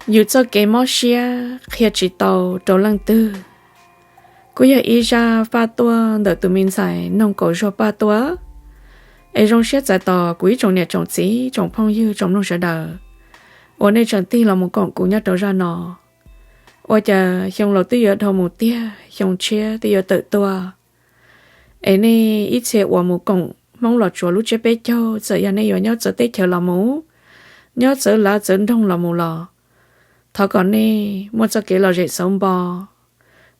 Yus txoj kev mob siab qhia tsis tau rau leej twg. Kuj yog ib zaj faj tuaj ntawm tus me ntxhais noog kaum zuag paj tuaj. Es zoo siab txais tos kuv ib tsoom niam tsoom txiv tsoom phooj ywg tsoom mloog sawv daws uas nej tseem tig los mus koom kuv nyob rau zaj no. Ua cas xyoo laus twb yuav dhau mus tiag, xyoo tshiab twb yuav tawm tuaj, es nej ib txhia uas mus koom Hmoob Los Tsuas lub tsiab peb caug, txawm yog nej yuav nyob txawv teb chaws los mus, nyob txawv lav txawv nroog los mus los, thov kom nej muaj txoj kev lom zem xauv npo,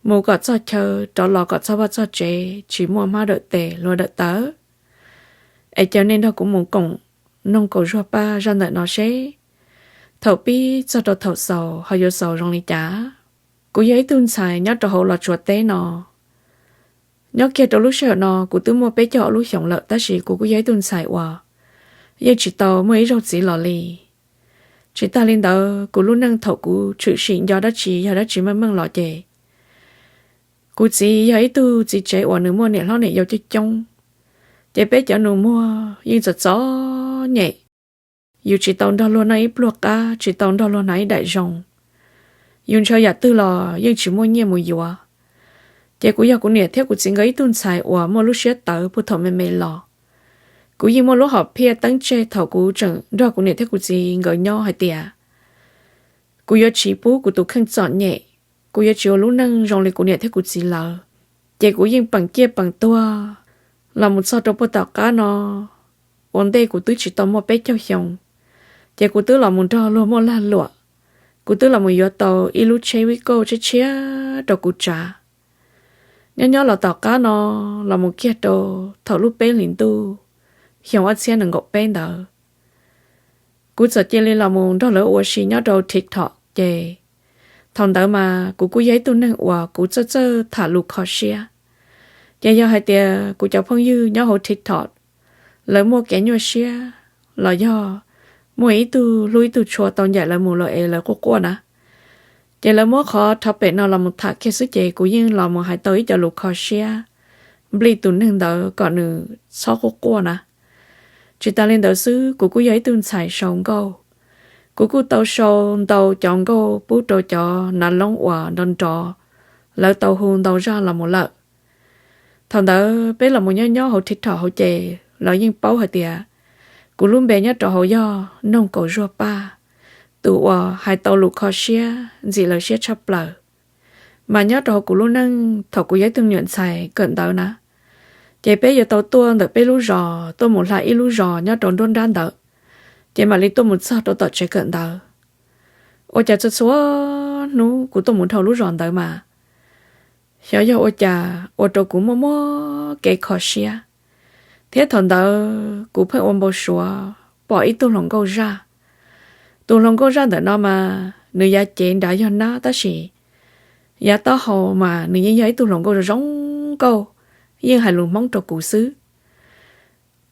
mus kom txog chaw, rov los kom txog vaj txog tsev, tsis muaj hmab dawm tes hlua dawm taw. Es caw nej nrog kuv mus koom noog kaum zuag paj zaj ntawm no seb thaum pib txog rau thaum xaus ho yuav xaus zoo li cas. Kuv yog ib tug ntxhais nyob rau hauv Los Tsuas teb no. Nyob kiag rau lub sij hawm no kuv twb muaj peb caug ob lub xyoos lawm, tab sis kuv kuj yog ib tug ntxhais uas yeej tsis tau muaj ib zaug txiv los li. Tsis tag li ntawd, kuv lub neej thaum kuv tshwm sim nco dab tsi yog dab tsi meej meej los ces kuv txiv yog ib tug txiv tsev uas nws muaj niam hlob niam yau coob coob, ces peb cov nus muag yeej txom txom nyem. Yus tsis tau nrog luag noj ib pluag qab, tsis tau nrog luag hnav ib daim zoo. Yus ntshaw yam twg los yeej tsis muaj nyiaj mus yuav. Ces kuv yog kuv niam thiab kuv txiv nkawd ib tug ntxhais uas muaj lub siab tawv puag thaum me me los. Kuv yeej muaj lub hom phiaj teeb tseg thaum kuv tseem nrog kuv niam thiab kuv txiv nkawd nyob hais tias kuv yuav tsis pub kuv tus kheej txom nyem, kuv yuav tsis ua lub neej zoo li kuv niam thiab kuv txiv lawv. Ces kuv yeej peem ciaj peem tuag los mus txog rau puag tom qab no. Ua ntej kuv twb tsis tau muaj peb caug xyoo, ces kuv twb los mus nrog luag muaj lag luam, kuv twb los mus yuav tau ib lub tsheb vib kauj tshiab tshiab rau kuv tsav. Nyob nyob los tom qab no, los mus kiag rau thaum lub peb hlis ntuj xyoo ob txhiab nees nkaum peb ntawd, kuv txawm cia li los mus nrog lawv ua si nyob rau TikTok ces thaum ntawd mas kuv kuj yog ib tug neeg uas kuv txawj txawj tham lus kho siab. Ces yog hais tias kuv cov phooj ywg nyob hauv TikTok lawv muaj kev nyuaj siab los yog muaj ib tug hlub ib tug tshua tau ncaim lawv mus lawm es lawv quaj quaj na, ces lawv muab qhov topic no los mus tham kiag xwb ces kuv yeej los mus hais tau ib co lus kho siab nplij tus neeg ntawd kom nws txhob quaj quaj na. Tsis tas li ntawd xwb, kuv kuj yog ib tug ntxhais sau nkauj. Kuv kuj tau sau ntau cov nkauj pub rau cov nav loob uas nrov nrov, lawv tau hu ntau zaj los mus lawm. Thaum ntawd peb los mus nyob nyob hauv TikTok hauv ces lawv yeej paub hais tias kuv lub npe nyob rau hauv yog Noog Kaum Zuag Paj, tus uas hais tau lus kho siab ntxim lawv siab tshaj plaws. Mas nyob rau hauv kuv lub neej thaum kuv yog ib tug me nyuam ntxhais kawm ntawv na, ces peb yuav tau tuaj ntawm peb lub zos tuaj mus hla ib lub zos nyob rau nruab nrab ntawd, ces mam li tuaj mus txog rau tom tsev kawm ntawv. Ua cas txhua txhua hnub kuv tuaj mus dhau lub zos ntawd mas xyov yog ua cas ua rau kuv muaj muaj kev kho siab, thiab thaum ntawd kuv pheej ua npau suav pom ib tug hluas nkauj zaj. Tus hluas nkauj zaj ntawm no mas nws yav cev nrad yog nab tab sis yav taub hau mas nws yeej yog ib tug hluas nkauj zoo zoo nkauj, yeej hais lus Hmoob rau kuv xwb.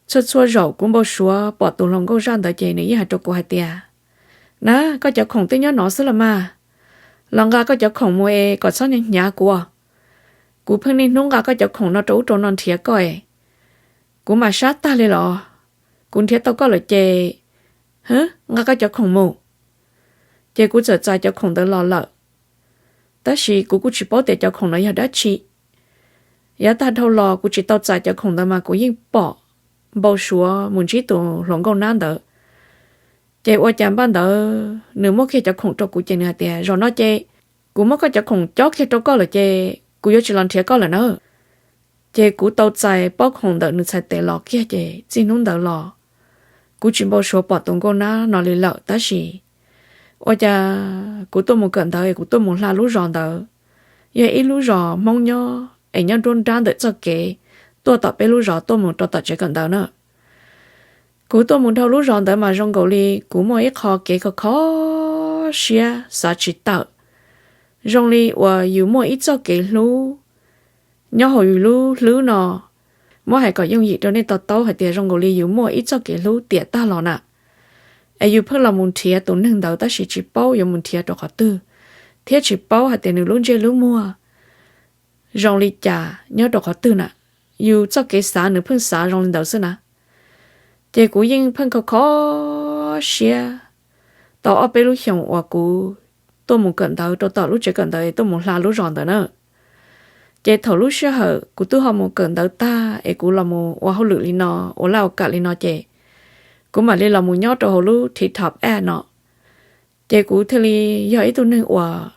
Txhua txhua zaum kuv npau suav pom tus hluas nkauj zaj ntawd ces nws yeej hais rau kuv hais tias, Na, koj cov khoom twb nyob no xwb los mas, los nqa koj cov khoom mus es kom txhob hnyav kuv. Kuv pheej niaj hnub nqa koj cov khoom no rau ub rau no nrhiav koj es kuv mas sab tag li los. Kuv nrhiav tau koj lawm ces nqa koj cov khoom mus. Ces kuv txawm txais cov khoom ntawd los lawm, tab sis kuv kuj tsis paub tias cov khoom no yog dab tsi. Yav tag dhau los kuv tsis tau txais cov khoom ntawd mas kuv yeej pom npau suav mus ntsib tus hluas nkauj nab ntawd. Ces ua cas npaj ntawd nws muab kiag cov khoom rau kuv ces nws hais tias, Zaum no ces kuv muab koj cov khoom cob kiag rau koj lawm ces kuv yuav tsis los nrhiav koj lawm na. Ces kuv tau txais pob khoom ntawm nws txhais tes los kiag ces txij hnub ntawd los kuv tsis npau suav pom tus nkauj nab no li lawm. Tab sis ua cas kuv tuaj mus kawm ntawv es kuv tuaj mus hla lub zos ntawd, yog ib lub zos Hmoob nyob es nyob nruab nrab ntawm txoj kev tuaj tom peb lub zos tuaj mus rau tom tsev kawm ntawv na. Kuv tuaj mus dhau lub zos ntawd mas zoo nkaus li kuv muaj ib qho kev kho kho siab xav tsis tawm, zoo li uas yus muaj ib txoj kev hlub nyob hauv yus lub hlwb no. Muab hais kom yooj yim rau nej to taub hais tias zoo nkaus li yus muaj ib txoj kev hlub tiam tag los na, es yus pheej los mus nrhiav tus neeg ntawd tab sis tsis paub yuav mus nrhiav rau qhov twg, thiab tsis paub hais tias nws lub ntsej lub muag zoo li cas nyob rau qhov twg na. Yus txoj kev xav nws pheej xav zoo li ntawd xwb na. Ces kuv yeej pheej kho kho siab tau ob peb lub xyoos uas kuv tuaj mus kawm ntawv rau tom lub tsev kawm ntawv es tuaj mus hla lub zos ntawd na. Ces thaum lub sij hawm kuv twb ho mus kawm ntawv tag es kuv los mus ua hauj lwm li no, ua laj ua kam li no ces kuv mam li los mus nyob rau hauv lub TikTok app no. Ces kuv thiaj li yog ib tug neeg uas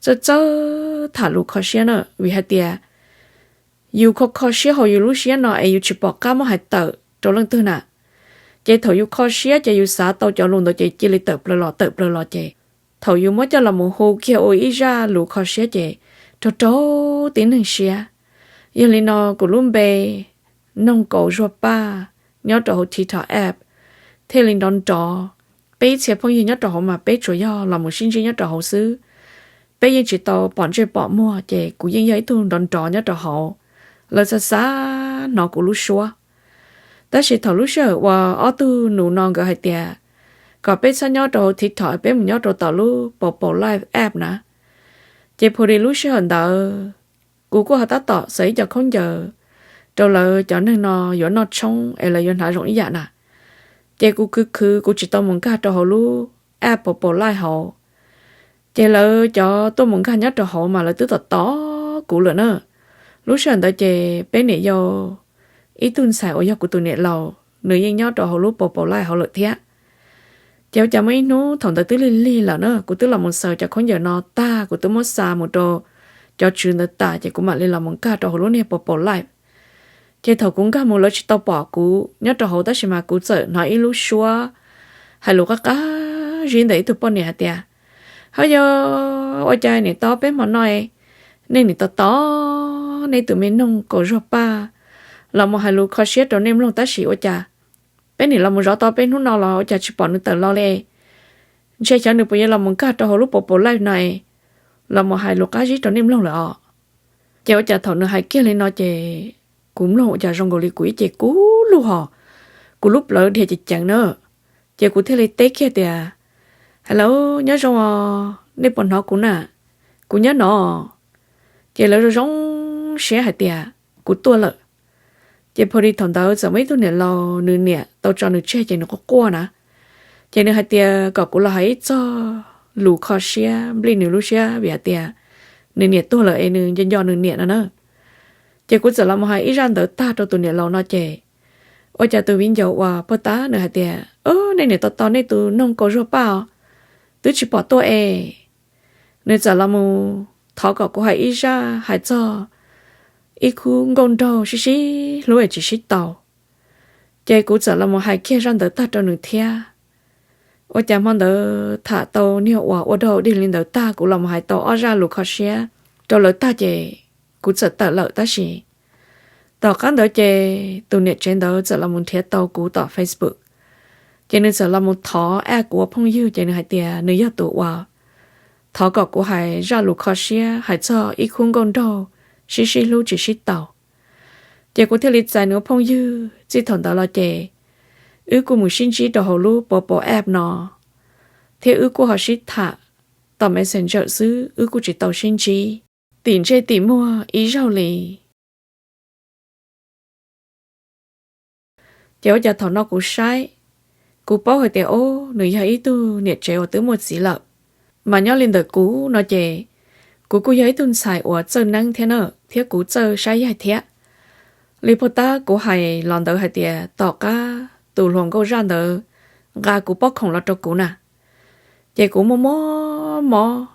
txawj txawj tham lus kho siab na, vim hais tias yus kho kho siab hauv yus lub siab no es yus tsis pom qab muab hais tawm rau leej twg na. Ces thaum yus kho siab ces yus xav tau cov lus ntawd ces cia li tawm plaws los tawm plaws los ces thaum yus muab coj los mus hu kiag ua ib zaj lus kho siab ces raug raug tib neeg siab. Yog li no kuv lub npe Noog Kaus Zuag Paj nyob rau hauv TikTok app thiaj li nrov nrov. Peb ib txhia phooj ywg nyob rau hauv mas peb tsuas yog los mus sib ntsib nyob rau hauv xwb, peb yeej tsis tau pom ntsej pom muag ces kuv yeej yog ib tug nrov nrov nyob rau hauv, lawv xav xav hnov kuv lub suab. Tab sis thaum lub sij hawm uas ob tug nus no nkawd hais tias kom peb txhob nyob rau hauv TikTok, peb mus nyob rau tom lub Popo Live app na, ces phu di lub sij hawm ntawd kuv kuj ho tab tom xaws ib co khaub ncaws rau lawv cov neeg no yuav noj tshoob es lawv yuav hnav zoo ib yam na. Ces kuv khwv khwv kuv tsis tau mus nkag rau hauv lub app Popo Live hauv. Ces lawv cov tuaj mus nkag nyob rau hauv mas lawv twb tos tos kuv lawm na. Lub sij hawm ntawd ces peb niam yau ib tug ntxhais uas yog kuv tus niam laus nws yeej nyob rau hauv lub Popo Live hauv lawm thiab. Ces ua cas muaj ib hnub thaum ntawd twb lig lig lawm na, kuv twb los mus xaws cov khaub ncaws no tag, kuv twb muab xa mus rau cov tswv ntawd tas ces kuv mam li los mus nkag rau hauv lub niag Popo Live. Ces thaum kuv nkag mus lawv tsis tau pom kuv nyob rau hauv tab sis mas kuv txawm hnov ib lub suab hais lus qab qab zib ntawm ib tug poj niam hais tias, Hab yog ua cas niam to peb hmo no nej niam to to, nej tus me Noog Kaus Zuag Paj los mus hais lus kho siab rau nej mloog tab sis ua cas peb niam los mus zov tau peb hnub no los ua cas tsis pom nws tawm los li? Ntshe xyov nws puas yuav los mus nkag rau hauv lub Popo Live no los mus hais lus qab zib rau nej mloog lawm os. Ces ua cas thaum nws hais kiag li no ces kuv mloog ua cas zoo nkaus li kuv ib ce kub lug hos, kuv lub plawv dhia ceev ceev na. Ces kuv thiaj li teb kiag tias, Hello, nyob zoo os, nej puas hnov kuv na? Kuv nyob no. Ces lawv zoo zoo siab hais tias kuv tuaj lawm. Ces phu di thaum ntawd txawm muaj ib tug niam laus nws niam tau tso nws tseg ces nws quaj quaj na. Ces nws hais tias kom kuv los hais ib txog lus kho siab nplij nws lub siab vim hais tias nws niam tuag lawm es nws nco nco nws niam no na. Ces kuv txawm los mus hais ib zaj ntawd tag rau tus niam laus no ces ua cas tus viv ncaus uas pog tab nws hais tias, Nej niam to to nej tus Noog Kaus Zuag Paj os, twb tsis pom tuaj es. Nws txawm los mus thov kom kuv hais ib zaj hais txog ib khub nkauj nraug sib sib hlub es tsis sib tau. Ces kuv txawm los mus hais kiag zaj ntawd tag rau nws thiab. Ua cas hmo ntawd tham tau niag uas ua dog dig li ntawd tag, kuv los mus hais tau ob zaj lus kho siab rau lawv tag ces kuv txawm tawm lawm tab sis tom qab ntawd ces tus niam tsev ntawd txawm los mus nrhiav tau kuv tom Facebook. Ces nws txawm los mus thov add kuv ua phooj ywg ces nws hais tias nws yog tus uas thov kom kuv hais zaj lus kho siab hais txog ib khub nkauj nraug sib sib hlub tsis sib tau. Ces kuv thiaj li txais nws ua phooj ywg, txij thaum ntawd los ces wb kuj mus sib ntsib rau hauv lub Popo app no, thiab wb kuj ho sib tham tom Messenger xwb, wb kuj tsis tau sib ntsib tim ntsej tim muag ib zaug li. Ces ua cas thaum no kuv saib, kuv paub hais tias, o, nws yog ib tug niam tsev uas twb muaj txiv lawm. Mas nyob li ntawm kuv no ces kuv kuj yog ib tug ntxhais uas txawj neeb thiab na, thiab kuv txawj saib yaig thiab. Li puag ta kuv hais los ntawd hais tias tom qab tus hluas nkauj zaj ntawd nqa kuv pob khoom los rau kuv na, ces kuv muaj mob mob,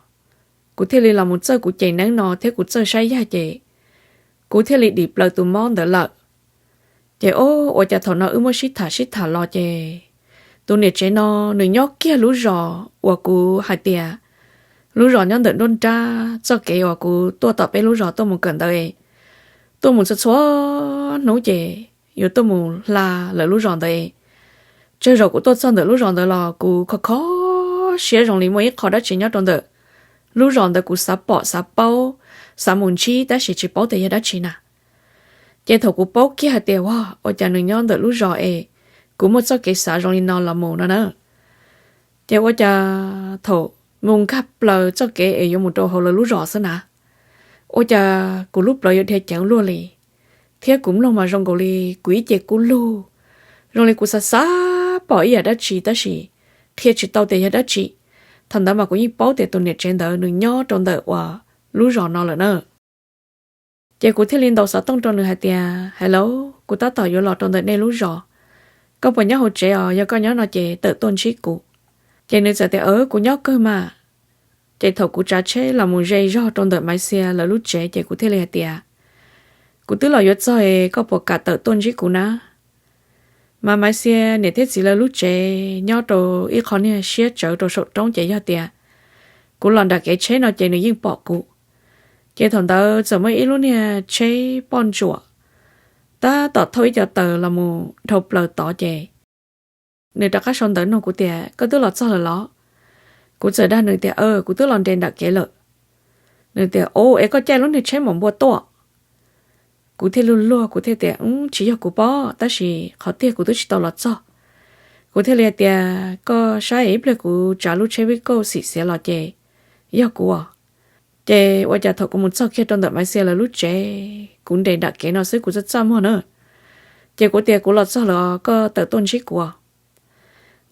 kuv thiaj li los mus txawj kuv cev neeb no thiab kuv txawj saib yaig ces kuv thiaj li dim plaws tus mob ntawd lawm. Ces o, ua cas thaum no wb muab sib tham sib tham los ces tus niam tsev no nws nyob kiag lub zos uas kuv hais tias lub zos nyob ntawm nruab nrab txoj kev uas kuv tuaj tom peb lub zos tuaj mus kawm ntawv, tuaj mus txhua txhua hnub ces yuav tuaj mus hla lawv lub zos ntawd. Tsawg zaus kuv tuaj txog ntawm lub zos ntawd los kuv kho kho siab zoo li muaj ib qho dab tsi nyob rau ntawm lub zos ntawd kuv xav pom xav paub, xav mus ntsib tab sis tsis paub tias yog dab tsi na. Ces thaum kuv paub kiag hais tias, a, ua cas nws nyob ntawm lub zos es kuv muaj txoj kev xav zoo li no los mus no na, ces ua cas thaum mus nkag plaws txoj kev es yuav mus rau hauv lawv lub zos xwb na, ua cas kuv lub plawv yuav dhia ceev luaj li, thiab kuv mloog mas zoo nkaus li kuv ib ce kub lug, zoo li kuv xav xav pom ib yam dab tsi tab sis qhia tsis tau tias yog dab tsi. Thaum ntawd mas kuv yeej paub tias tus niam tsev ntawd nws nyob rau ntawm uas lub zos no lawm na. Ces kuv thiaj li ntaus xov tooj rau nws hais tias, Hello, kuv tab tom yuav los rau ntawm nej lub zos, koj puas nyob hauv tsev os? Yog koj nyob no ces tawm tuaj ntsib kuv. Ces nws txawm tias, Kuv nyob kawg mas. Ces thaum kuv tsav tsheb los mus ze zog rau ntawm Maiv Xia lawv lub tsev ces kuv thiaj li hais tias, Kuv twb los yuav txog es koj puas kam tawm tuaj ntsib kuv na? Mas Maiv Xia niam thiab txiv lawv lub tsev nyob rau ib qho niag siab tsawv rau saum roob ces yog tias kuv los nram kev tsheb no ces nws yeej pom kuv. Ces thaum ntawd txawm muaj ib lub niag tsheb poj ntsuam tab tom thauj ib co taws los mus dhau plaws tod ces nws rov qab sau ntawv nug kuv tias, Koj twb los txog lawm los? Kuv txawm dag nws tias, Kuv twb los nres nram kev lawm. Nws tias, Au, es koj caij lub niag tsheb mom npua tuaj? Kuv thiaj luag luag, kuv thiaj tias, Tsis yog kuv pob, tab sis qhov tiag kuv twb tsis tau los txog. Kuv thiaj li hais tias, Koj saib ib pliag kuv tsav lub tsheb vij kauj xim xiav los ces yog kuv os. Ces ua cas thaum kuv mus txog kiag rau ntawm Maiv Xia lawv lub tsev, kuv nres nram kev no xwb kuv txaj txaj muag na. Ces kuv tias, Kuv los txog lawm, koj tawm tuaj ntsib kuv.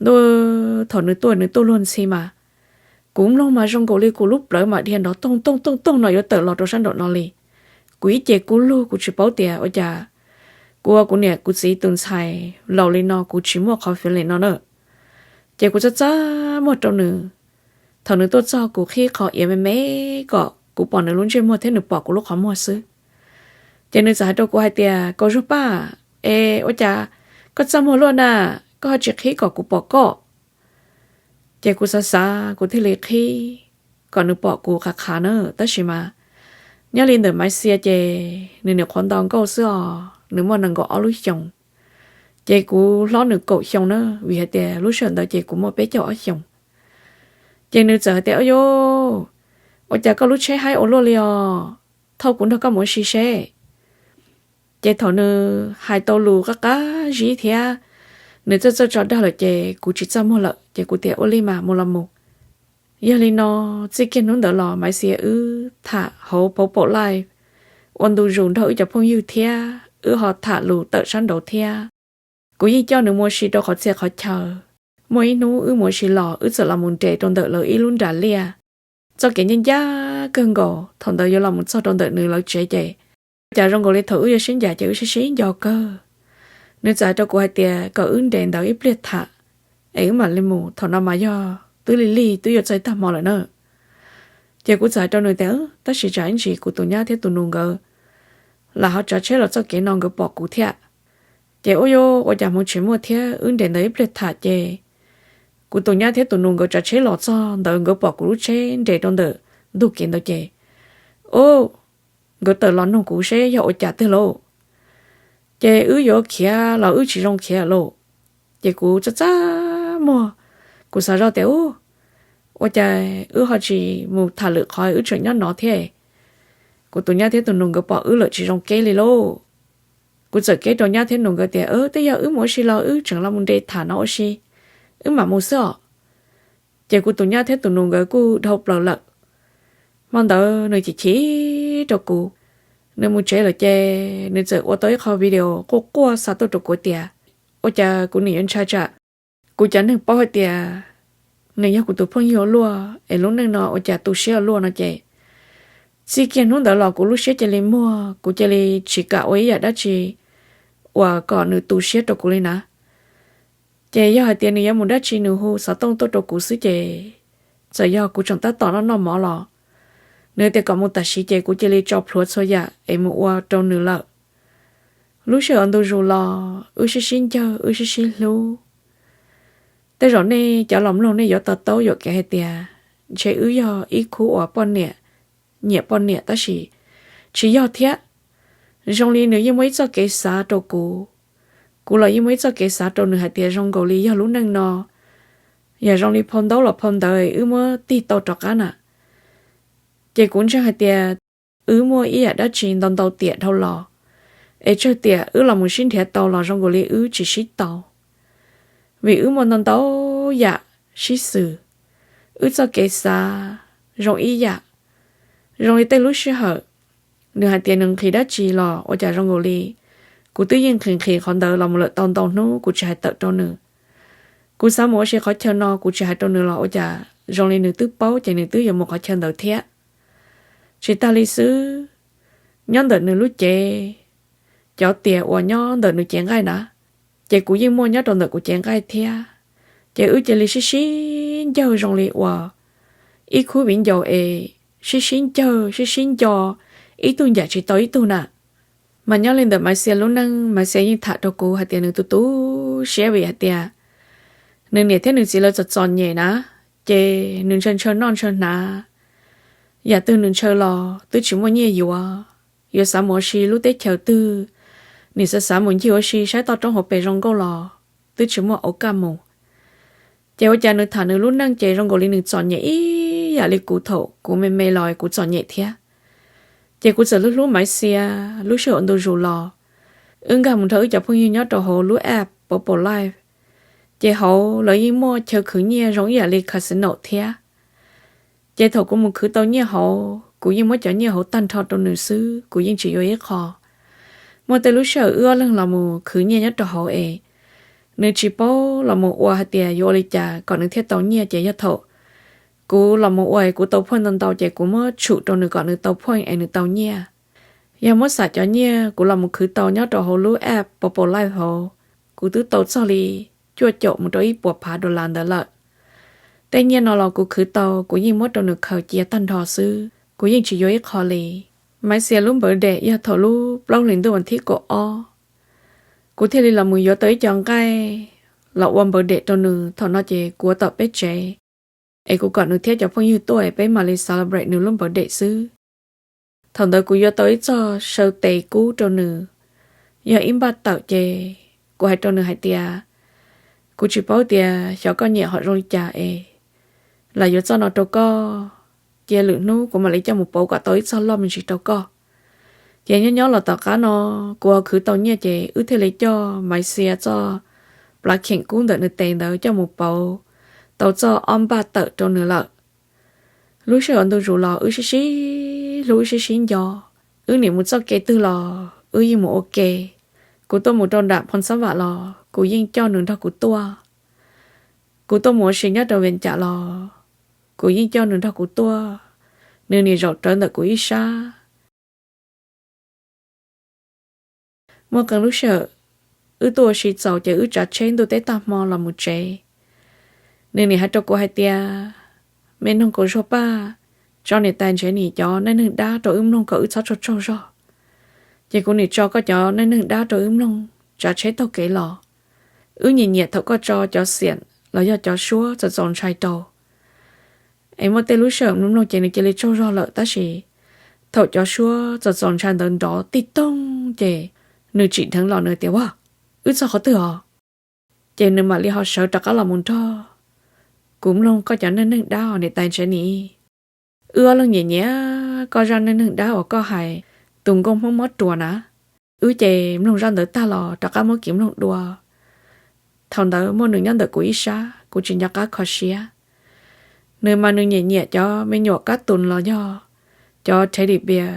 Ntuj, thaum nws tuaj nws tuaj luag ntxhi mas kuv mloog mas zoo nkaus li kuv lub plawv mas dhia nrov toog toog toog toog no yuav tawm los rau sab nraum no li. Kuv ib ce kub lug kuv tsis paub tias ua cas kuv ua kuv niam kuv txiv tus ntxhais laus li no kuv tsis muaj qhov feeling no na. Ces kuv txaj txaj muag rau nws. Thaum nws tuaj txog kuv qhib qhov iav me me kom kuv pom nws lub ntsej muag thiab nws pom kuv lub qhov muag xwb. Ces nws txawm hais rau kuv hais tias, Koj Zuag Paj, es ua cas koj txaj muag luaj na, koj ho tsis qhib kom kuv pom koj? Ces kuv xav xav kuv thiaj li qhib kom nws pom kuv qhav qhav na. Tab sis mas nyob li ntawm Maiv Xia ces nws nyuam qhuav nto nkauj xwb os, nws muaj nees nkaum ob lub xyoos. Ces kuv hlob nws kaum xyoo na, vim hais tias lub sij hawm ntawd ces kuv muaj peb caug ob xyoos. Ces nws txawm hais tias, Ua cas koj lub tsheb haib ua luaj li os, thauj kuv nrog koj mus ua si seb. Ces thaum nws hais tau lus qab qab zib thiab nws txawj txawj tso dag lawm ces kuv tsis txaj muag lawm ces kuv tias, Ua li mas mus los mus. Yog li no, txij kiag hnub ntawd los Maiv Xia wb tham hauv pauv paum live ua ntu zus nrog wb cov phooj ywg thiab wb ho tham lus tawm sab nraud thiab. Kuv yeej coj nws mus ua si rau qhov txhia qhov chaw. Muaj ib hnub wb mus ua si los wb txawm los mus nres rau ntawm lawv ib lub nram liaj. Txoj kev ncaj ncaj kawg nkaus, thaum ntawd yuav los mus txog rau ntawm nws lawv tsev ces cas zoo nkaus li thaum wb yuav sib ncaim ces wb sib sib nco kawg. Nws txawm hais rau kuv hais tias kom wb nres ntawd ib pliag tham es wb mam li mus, thaum no mas yog twb lig lig twb yuav txog tag hmo lawm na. Ces kuv txawm hais rau nws tias, Tab sis tsam ib ntsis kuv tus nyab thiab tus nus nkawd lam ho tsav tsheb los txoj kev no nkawd pom kuv thiab. Ces ua cas hmoov tsis muaj thiab wb nres ntawd ib pliag tham ces kuv tus nyab thiab tus nus nkawd tsav tsheb los txog ntawd nkawd pom kuv lub tsheb nres rau ntawm ntug kev ntawd ces, u, nkawd tawm los nug kuv seb yog ua cas tiag lauj. Ces wb yuav khiav los wb tsis zoo khiav lauj. Ces kuv txaj txaj muag, kuv xav zoj tias, U, ua cas wb ho tsis mus tham lwm qhov wb tseem nyob no thiab. Kuv tus nyab thiab tus nus nkawd pom wb lawm tsis zoo kev li lauj. Kuv txawm keb rau nyab thiab nus nkawd tias, Twb yog wb mus ua si los wb tseem los mus nres tham no ua si, wb mam mus xwb os. Ces kuv tus nyab thiab tus nus nkawd kuj dhau plaws lawm. Hmo ntawd nws chim chim rau kuv, nws mus tsev lawm ces nws txawm ua tau ib qho video quaj quaj xa tuaj rau kuv tias, Ua cas kuv nim yuav ntshai tsam kuv cov neeg paub hais tias nws yog kuv tus phooj ywg ua luaj es lub neej no ua cas tu siab ua luaj no ces, txij kiag hnub ntawd los kuv lub siab cia li muag, kuv cia li tsis kam ua ib yam dab tsi uas kom nws tu siab rau kuv li na. Ces yog hais tias nws yuav mus dab tsi nws hu xov tooj tuaj rau kuv xwb ces txawm yog kuv tseem tab tom noj noj mov los nws tias kom mus tam sim ces kuv cia li tso plhuav txhua yam es mus ua rau nws lawm. Lub sij hawm ntu zus los wb sib sib ncawg wb sib sib hlub. Tej zaum nej cov los mloog nej yuav to taub yuam kev hais tias ntshe wb yog ib khub uas poj niam nyiam poj niam tab sis tsis yog thiab. Zoo li nws yeej muaj ib txoj kev xav rau kuv, kuv los yeej muaj ib txoj kev xav rau nws hais tias zoo nkaus li yog lub neej no yog zoo li phau ntaub los phau ntawv wb muab tig tau rov qab na. Ces kuv ntseeg hais tias wb muaj ib yam dab tsi ntau ntau tiam dhau los, es tsawg tiam wb los mus sib nrhiav tau los zoo nkaus li wb tsis sib tau, vim wb muaj ntau ntau yam sib xws, wb txoj kev xav zoo ib yam. Zoo li tej lub sij hawm nws hais tias nws nqhis dab tsi los ua cas zoo nkaus li kuv twb yeej nqhis nqhis qhov ntawd los mus lawm tau ntau hnub kuv tsis hais tawm rau nws. Kuv xav mus ua si qhov chaw no, kuv tsis hais rau nws los ua cas zoo li nws twb paub ces nws twb yuav mus qhov chaw ntawd thiab. Tsis tag li xwb, nyob ntawm nws lub cev, cov tias uas nyob ntawm nws cev nqaij na, ces kuv yeej muaj nyob rau ntawm kuv cev nqaij thiab. Ces wb cia li sib sib ncawg zoo li uas ib khub viv ncaus es sib sib ncawg sib sib nco, ib tug ncaim tsis tau ib tug na. Mas nyob li ntawm Maiv Xia lub neej, Maiv Xia yeej tham rau kuv hais tias nws tu tu siab vim hais tias nws niam thiab nws txiv lawv txom txom nyem na, ces nws ntshaw ntshaw noj ntshaw hnav, yam twg nws ntshaw los twb tsis muaj nyiaj yuav. Yuav xav mus ua si lub teb chaws twg, nim xav xav mus ncig ua si saib toj roob hauv pes zoo nkauj los twb tsis muaj auv kaj mus. Ces ua cas nws tham nws lub neej ces zoo nkaus li nws txom nyem ib yam li kuv thaum kuv me me los kuv txom nyem thiab. Ces kuv txawm hlub hlub Maiv Xia. Lub sij hawm ntu zus los, wb nkag mus nrog wb cov phooj ywg nyob rau hauv lub app Purple Life, ces hauv lawv yeej muaj chaw khwv nyiaj zoo ib yam li casino thiab. Ces thaum kuv mus khwv tau nyiaj hauv, kuv yeej muab cov nyiaj hauv tag nrho rau nws xwb, kuv yeej tsis yuav ib qho. Muaj tej lub sij hawm wb ob leeg los mus khwv nyiaj nyob rau hauv es nws tsis paub los mus ua hais tias yuav ua li cas kom nws thiaj tau nyiaj, ces yog thaum kuv los mus ua es kuv tau point ntau ntau ces kuv muab tshum rau nws kom nws tau point es nws tau nyiaj. Yog muab xam cov nyiaj kuv los mus khwv tau nyob rau hauv lub app Purple Life hauv, kuv twb tau txog li cuaj caum mus rau ib puas phav dollar ntawd lawm. Tej nyiaj no los kuv khwv tau, kuv yeej muab rau nws khaws cia tag nrho xwb, kuv yeej tsis yuav ib qho li. Maiv Xia lub birthday yog thaum lub plaub hlis ntuj vas thib kaum ob, kuv thiaj li los mus yuav tau ib co nqaij los ua birthday rau nws. Thaum no ces kuv ua tom peb tsev, es kuv kom nws thiab cov phooj ywg tuaj es peb mam li celebrate nws lub birthday xwb. Thaum ntawd kuv yuav tau ib txoj saw tes kub rau nws, yog ib npaj tawm ces kuv hais rau nws hais tias, kuv tsis paub tias xyov koj nyiam hom zoo li cas es lam yuav txoj no rau koj, cia lwm hnub kuv mam li coj mus pauv kom tau ib txoj loj me ntsis rau koj. Ces nyob nyob los tom qab no, kuv ho khwv tau nyiaj ces wb thiaj li coj Maiv Xia txoj plav kheem kub ntawm nws tes ntawd coj mus pauv tau txoj ob npaj tawm rau nws lawm. Lub sij hawm ntu zus los wb sib sib hlub wb sib sib nco, wb nim mus txoj kev twg los wb yeej mus ua ke. Kuv tuaj mus rau nram Phoo Xab Vam los kuv yeej coj nws nrog kuv tuaj. Kuv tuaj mus ua si nyob rau Vees Cas los kuv yeej coj nws nrog kuv tuaj, nws nim zaum rawv ntawm kuv ib sab. Muaj qee lub sij hawm wb tuaj ua si txaus ces wb tsav tsheb ntuj teb tag hmo los mus tsev. Nws nim hais rau kuv hais tias, me noog kaus zuag paj, tso niam tais Ntsev Nis cov neej neeg dab rau wb mloog kom wb txhob tsaug tsaug zog. Ces kuv nim tso koj cov neej neeg dab rau wb mloog tsav tsheb taug kev los. Wb nyiam nyiam thaum koj tso cov xiam los yog cov suab txaus txaus ntshai rau. Es muaj tej lub sij hawm mloog mloog ces nws cia li tsaug zog lawm, tab sis thaum cov suab txaus txaus ntshai ntawd nrov tij toog ces nws tsim dheev los nws tias, ua, wb txog qhov twg os? Ces nws mam li ho sawv rov qab los mus nrog kuv mloog koj cov neej neeg dab os niam tais Ntsev Nis. Wb ob leeg nyiam nyiam koj zaj neej neeg dab uas koj hais tus nkauj Hmoob mob ruas na. Wb ces mloog zaj ntawd tag los rov qab muab kiv mloog dua. Thaum ntawd muaj nws nyob ntawm kuv ib sab, kuv tsis nco qab kho siab. Nws mas nws nyiam nyiam cov me nyuam kab tus los yog cov teddy bear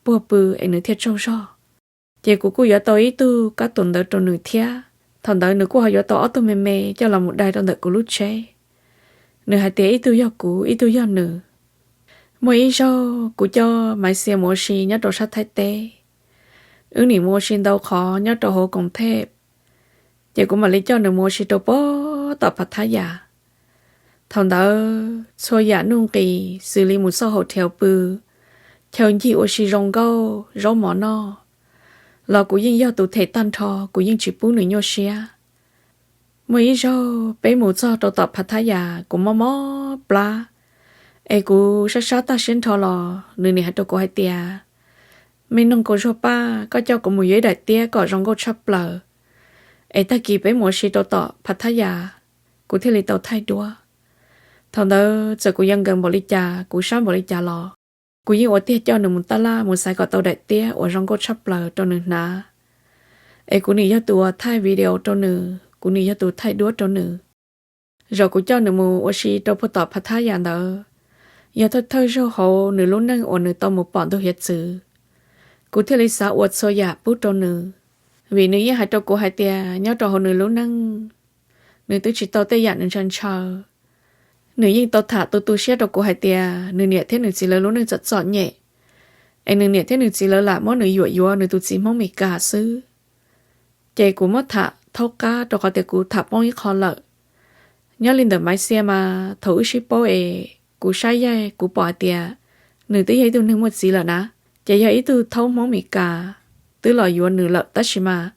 puag pw es nws thiaj tsaug zog. Ces kuv kuj yuav tau ib tug kab tus ntawd rau nws thiab. Thaum ntawd nws kuj ho yuav tau ob tug me me coj los mus dai rau ntawm kuv lub tsheb. Nws hais tias ib tug yog kuv, ib tug yog nws. Muaj ib zaug kuv coj Maiv Xia mus ua si nyob rau sab Thaib teb. Wb nim mus ua si ntau qhov nyob rau hauv Koom Thej, ces kuv mam li coj nws mus ua si rau puag tom Phav Thab Yas. Thaum ntawd txhua yam nuj nqis xws li mus xauj hau thev pw, chaw ncig ua si zoo nkauj, zaub mov noj, los kuv yeej yog tus them tag nrho, kuv yeej tsis pub nws nyuaj siab. Muaj ib zaug peb mus txog rau tom Phav Thab Yas, kuv mob mob plab, es kuv sab sab tag siab nrho los nws nim hais rau kuv hais tias, me noog kaus zuag paj, koj coj kuv mus yuav ib daim tiab kom zoo nkauj tshaj plaws, es tag kis peb mus ua si rau tom Phav Thab Yas, kuv thiaj li tau thaij duab. Thaum ntawd txawm kuv yuav nkees npaum li cas, kuv sab npaum li cas los kuv yeej ua tiag coj nws mus taj laj mus xaiv kom tau daim tiab uas zoo nkauj tshaj plaws rau nws hnav. Es kuv nim yog tus uas thaij video rau nws, kuv nim yog tus thaij duab rau nws. Zaum kuv coj nws mus ua si rau puag tom Phav Thab Yas ntawd, yog thawj thawj zaug hauv nws lub neej uas nws tau mus pom ntug hiav txwv. Kuv thiaj li xav ua txhua yam pub rau nws, vim nws yeej hais rau kuv hais tias nyob rau hauv nws lub neej, nws twb tsis tau tej yam nws ntshaw ntshaw. Nws yeej tau tham tu tu siab rau kuv hais tias nws niam thiab nws txiv lawv lub neej txom txom nyem, es nws niam thiab nws txiv lawv lam muab nws yuam yuav nws tus txiv Hmoob Mes Kas xwb. Ces kuv muab tham thaub qab rau qhov tias kuv tham poob ib qho lawm. Nyob li ntawm Maiv Xia mas thaum wb sib paub es kuv saib yaig kuv pom hais tias nws twb yog ib tug neeg muaj txiv lawm na, ces yog ib tug thaub Hmoob Mes Kas twb los yuav nws lawm tab sis mas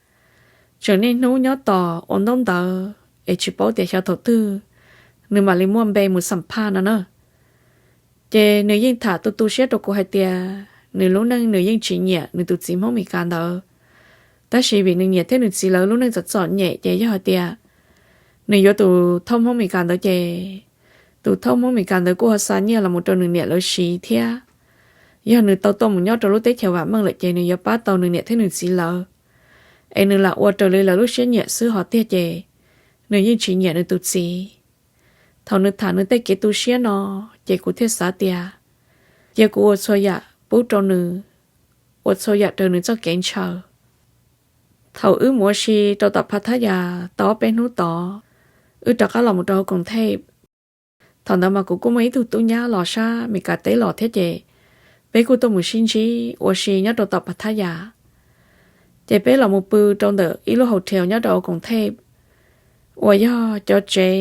tseem niaj hnub nyob tos ua ntaub ntawv es tsis paub tias xyov thaum twg nws mam li muaj npe mus xam phaj no na. Ces nws yeej tham tu tu siab rau kuv hais tias nws lub neej nws yeej tsis nyiam nws tus txiv Hmoob Mes Kas ntawd, tab sis vim nws niam thiab nws txiv lawv lub neej txom txom nyem ces yog hais tias nws yuav tus thaub Hmoob Mes Kas ntawd ces tus thaub Hmoob Mes Kas ntawd kuj ho xa nyiaj los mus rau nws niam lawv siv thiab. Yog nws tau tuaj mus nyob rau lub teb chaws vam meej lawm ces nws yuav pab tau nws niam thiab nws txiv lawv, es nws lam ua raws li lawv lub siab nyiam xwb hos tiag ces nws yeej tsis nyiam nws tus txiv. Thaum nws tham nws tej kev tu siab no, ces kuv thiaj xav tias cia kuv ua txhua yam pub rau nws, ua txhua yam raws nws txoj kev ntshaw. Thaum wb mus ua si rau tom Phathayas tau ob peb hnub tod, wb rov qab los mus rau hauv Koom Thej. Thaum ntawd mas kuv kuj muaj ib tug tub nyab los sab Mes Kas teb los thiab ces peb kuj tuaj mus sib ntsib ua si nyob rau tom Phathayas. Ces peb los mus pw rau ntawm ib lub hotel nyob rau hauv Koom Thej uas yog cov tsev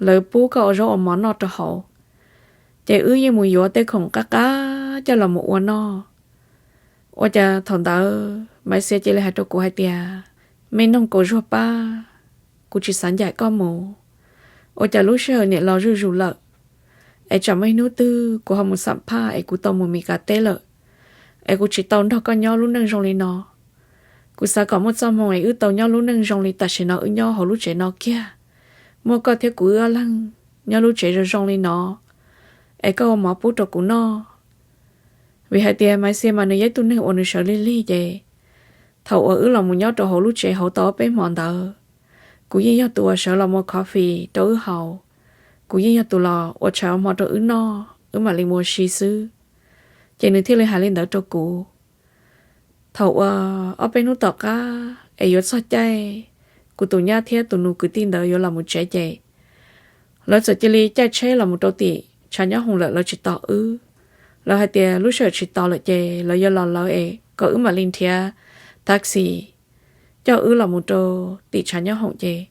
lawv pub koj ua zaub ua mov noj rau hauv. Ces wb yeej mus yuav tej khoom qab qab coj los mus ua noj. Ua cas thaum ntawd Maiv Xia cia li hais rau kuv hais tias, me noog kaus zuag pab, kuv tsis xav ncaim koj mus. Ua cas lub sij hawm niam los zuj zus lawm, es tsam muaj ib hnub twg kuv ho mus xam phaj es kuv tau mus Mes Kas teb lawm, es kuv tsis tau nrog koj nyob lub neej zoo li no. Kuv xav kom muaj txoj hmoo es wb tau nyob lub neej zoo li tam sim no wb nyob hauv lub tsev no kiag, muaj koj thiab kuv wb ob leeg nyob lub tsev zoo zoo li no, es koj ua mov pub rau kuv noj. Vim hais tias Maiv Xia mas nws yog ib tug neeg uas nws sawv lig lig ces thaum uas wb los mus nyob rau hauv lub tsev hauv tau ob peb hmo ntawd, kuv yeej yog tus uas sawv los ua coffee rau wb haus, kuv yeej yog tus los ua tshais ua hmo rau wb noj, wb mam li mus ua si xwb. Ces nws thiaj li hais li ntawd rau kuv. Thaum uas ob peb hnub tom qab es yuav txog caij kuv tus nyab thiab tus nus kwv tij ntawd yuav los mus tsev ces lawv txawm cia li caij tsheb los mus rau tim tshav nyob hoom lawm, lawv tsis tos wb. Lawv hais tias lub sij hawm tsis tos lawm ces lawv yuav los lawv es kom wb mam li nrhiav taxi coj wb los mus rau tim tshav nyob hoom ces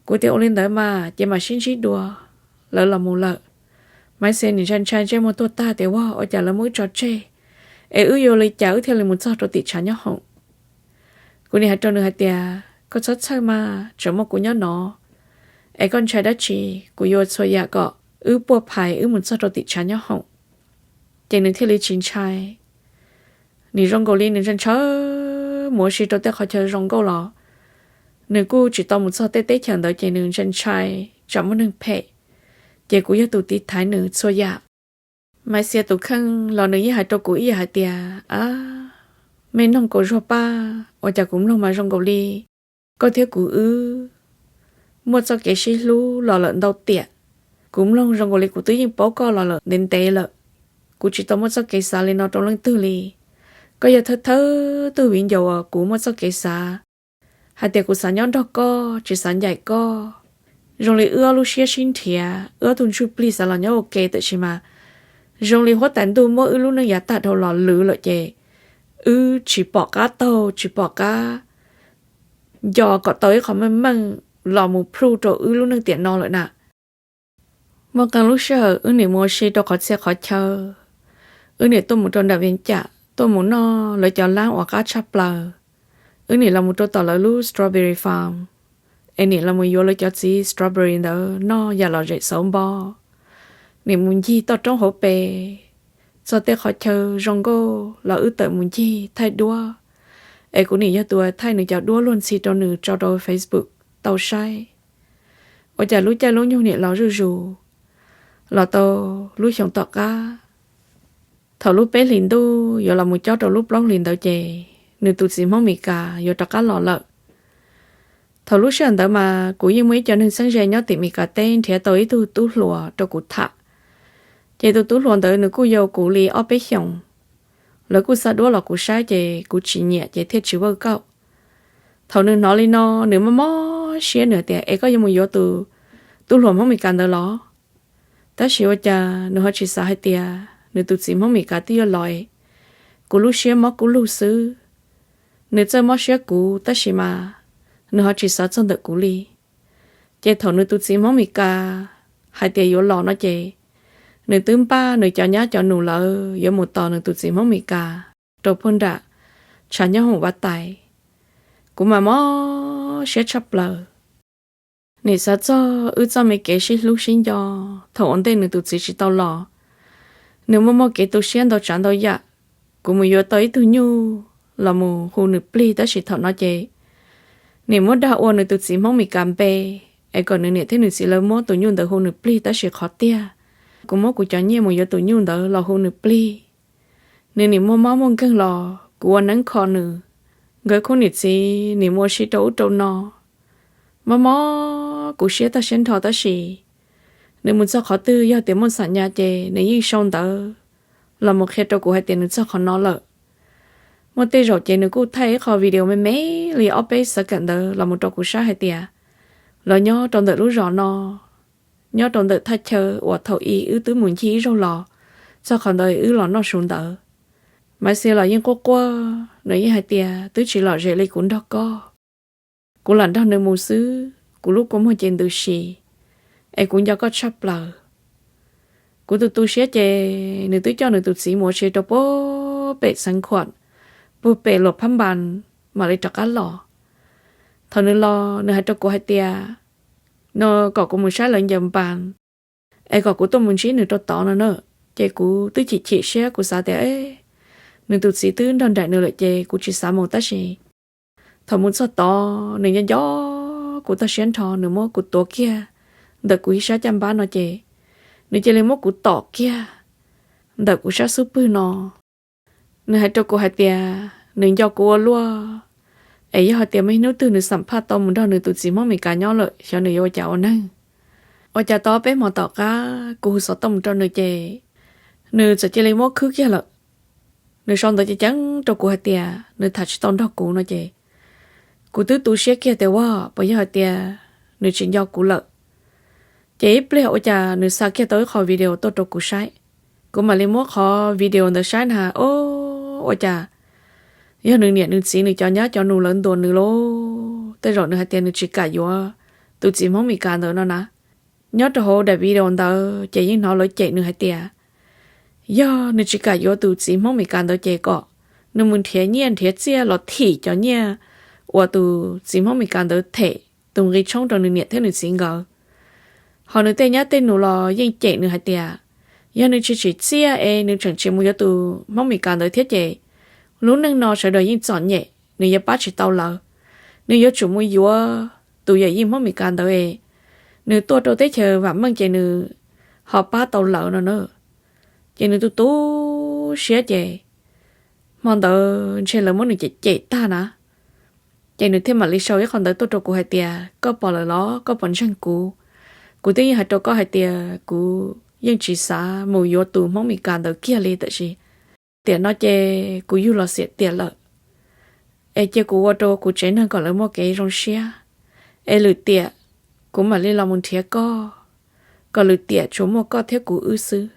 kuv tias ua li ntawd mas ces mam sib ntsib dua. Lawv los mus lawm, Maiv Xia nim ntshai ntshai ntsej muag tuag tag tias, ua, ua cas lawv muab wb tso tseg, es wb yuav ua li cas wb thiaj li mus txog rau tim tshav nyob hoom? Kuv nim hais rau nws hais tias, koj txhob txhawj mas, tseem muaj kuv nyob no. Es koj ntshai dab tsi? Kuv yuav ua txhua yam kom wb puaj phais wb mus txog rau tim tshav nyob hoom. Ces nws thiaj li tsis ntshai. Nws zoo nkaus li nws ntshaw ntshaw mus ua si rau tej qhov chaw zoo nkauj los nws kuj tsis tau mus txog tej teb chaws ntawd ces nws ntshai ntshai tsam muaj neeg phem. Ces kuv yog tus tiv thaiv nws txhua yam. Maiv Xia tus kheej los nws yeej hais rau kuv ib yam hais tias, a, me noog kaus zuag paj, ua cas kuv mloog mas zoo nkaus li koj thiab kuv wb muaj txoj kev sib hlub los lawm ntau tiam. Kuv mloog zoo nkaus li kuv twb yeej paub koj los lawm ntev ntev lawm. Kuv tsis tau muaj txoj kev xav li no rau leej twg li. Koj yog thawj thawj tug viv ncaus uas kuv muaj txoj kev xav hais tias kuv xav nyob nrog koj, tsis xav ncaim koj. Zoo li wb ob lub siab sib nrhiav, wb ob tug ntsuj plig xav los nyob ua ke, tiam sis mas zoo li huab tais ntuj muab wb lub neej yav tag dhau los lwv lawm ces wb tsis pom qab taug, tsis pom qab nco kom tau ib qho meej meej los mus plhuj rau wb lub neej tiam no lawm na. Muaj qee lub sij hawm wb nim mus ua si rau qhov txhia qhov chaw, wb nim tuaj mus rau nram Vias Cas tuaj mus noj lawv cov lab uas qab tshaj plaws. Wb nim los mus rau tom lawv lub strawberry farm, es nim los mus yuav lawv cov txiv strawberry ntawd noj yam lom zem xauv npo. Nim mus ncig toj roob hauv pes, txog tej qhov chaw zoo nkauj los wb tawm mus ncig thaij duab, es kuv nim yog tus thaij nws cov duab luag ntxhi rau nws tso rau Facebook tau saib. Ua cas lub caij lub nyoog nim los zuj zus, los tau lub xyoo tom qab, thaum lub peb hlis ntuj yuav los mus cob rau lub plaub hlis ntawd ces nws tus txiv Hmoob Mes Kas yuav rov qab los lawm. Thaum lub sij hawm ntawd mas kuv yeej muaj ib co neeg txheeb ze nyob tim Mes Kas teb nrhiav tau ib tug tub hluas rau kuv tham. Ces tus tub hluas ntawd nws kuj yau kuv li ob peb xyoos. Lawv kuj xa duab los kuv saib ces kuv tsis nyiam ces thiaj tsis work out. Thaum nws hnov li no, nws mob mob siab, nws tias, Es koj yuav mus yuav tus tub hluas Hmoob Meskas ntawd los? Tab sis ua cas nws ho tsis xav hais tias nws tus txiv Hmoob Meskas twb yuav los es kuv lub siab mob kub lug xwb. Nws txawj mob siab kuv tab sis mas nws ho tsis xav txog ntawm kuv li. Ces thaum nws tus txiv Hmoob Meskas hais tias yuav los no ces nws twb npaj nws cov nyab cov nus lawm yuav mus tos nws tus txiv Hmoob Meskas rau puag nram tshav nyob hoom Vaj Tais. Kuv mas mob siab tshaj plaws. Nim xav txog wb txoj me kev sib hlub sib nco thaum ua ntej nws tus txiv tsis tau los, nws muaj muaj kev tu siab ntau tsav ntau yam. Kuv mus yuav tau ib tug nyuj los mus hu nws plig tab sis thaum no ces nim muab dag ua nws tus txiv Hmoob Meskas npe, es kom nws niam thiab nws txiv lawv muab tus nyuj ntawd hu nws plig tab sis qhov tiag kuv muab kuv cov nyiaj mus yuav tus nyuj ntawd los hu nws plig. Nws nim muaj mob muaj nkeeg los kuv ua neeb kho nws. Nkawd khub niam txiv nim mus ua si rau ub rau no. Mob mob kuv siab tag siab nrho tab sis nws mus txog qhov twg yog tias muaj xam nyas ces nws yeej sau ntawv los mus qhia rau kuv hais tias nws txog qhov no lawm. Muaj tej zaum ces nws kuj thaij ib qho video me me li ob peb xav kawm ntawv los mus rau kuv saib hais tias lawv nyob rau ntawm lub zos no, nyob rau ntawm thaj chaw uas thaum ub wb twb mus ncig ib zaug los, txog qhov ntawd wb los noj su ntawd. Maiv Xia los yeej quaj quaj, nws yeej hais tias twb tsis lom zem li kuv nrog koj. Kuv lam nrog nws mus xwb, kuv lub kua muag ces ntws si, es kuv nco koj tshaj plaws. Kuv tus tu siab ces nws twb coj nws tus txiv mus ua si rau puag pem Xeev Khuam, puag pem Luam Phab Npas, mam li rov qab los. Thaum nws los nws hais rau kuv hais tias no kom kuv mus saib lawv ncaws npas, es kom kuv tuaj mus ntsib nws rau tod no na. Ces kuv twb chim chim siab, kuv xav tias nws tus txiv twb nrog nraim nws lawm ces kuv tsis xav mus tab sis thaum mus txog tod nws nco nco kuv tag siab nrho, nws muab kuv tuav kiag ntawm kuv ib sab caj npab no ces nws cia li muab kuv tom kiag ntawm kuv sab xub pwg no. Nws hais rau kuv hais tias nws nco kuv ua luaj, es yog hais tias muaj ib hnub twg nws xam phaj tau mus nrog nws tus txiv Hmoob Meskas nyob lawm xyov nws yuav ua cas ua neeg. Ua cas tau peb hmo tom qab kuv hu xov tooj mus rau nws ces nws txawm cia li muab khwb kiag lawm. Nws sau ntawv ceev ceev rau kuv hais tias nws tham tsis tau nrog kuv no ces kuv twb tu siab kiag tias ua puas yog hais tias nws tsis nco kuv lawm. Ces ib pliag ua cas nws xa kiag tau ib qho video tuaj rau kuv saib. Kuv mam li muab qhov video ntawd saib na, o, ua cas yog nws niam nws txiv nws cov nyab cov nus lawv ntuas nws lauj. Tej zaum nws hais tias nws tsis kam yuav tus txiv Hmoob Meskas ntawd no na. Nyob rau hauv daim video ntawd ces yeej hnov lawv cem nws hais tias yog nws tsis kam yuav tus txiv Hmoob Meskas ntawd ces kom nws mus nrhiav nyiaj nrhiav txiaj los thim cov nyiaj uas tus txiv Hmoob Meskas ntawd them tus nqi tshoob rau nws niam thiab nws txiv nkawd. Ho nws tej nyab tej nus los yeej cem nws hais tias yog nws tsis tsim txiaj es nws tseem tsis mus yuav tus Hmoob Meskas ntawd thiab ces lub neej no sawv daws yeej txom nyem, nws yuav pab tsis tau lawv. Nws yuav tsum mus yuav tus yawm yij Hmoob Meskas ntawd es nws tuaj rau teb chaws vam meej ces nws ho pab tau lawv no na. Ces nws tu tu siab ces hmo ntawd ntshe lawv muab nws cem cem tag na. Ces nws thiaj mam li sau ib qho ntawv tuaj rau kuv hais tias koj pom lawm los koj puas ntseeg kuv? Kuv twb yeej hais rau koj hais tias kuv yeej tsis xav mus yuav tus Hmoob Meskas ntawd kiag li, tab sis tiam no ces kuv yug los xiam tiam lawm, es cia kuv ua rau kuv tsev neeg kom lawv muaj kev zoo siab, es lwm tiam kuv mam li los mus nrhiav koj, kom lwm tiam tsuas muaj koj thiab kuv wb xwb.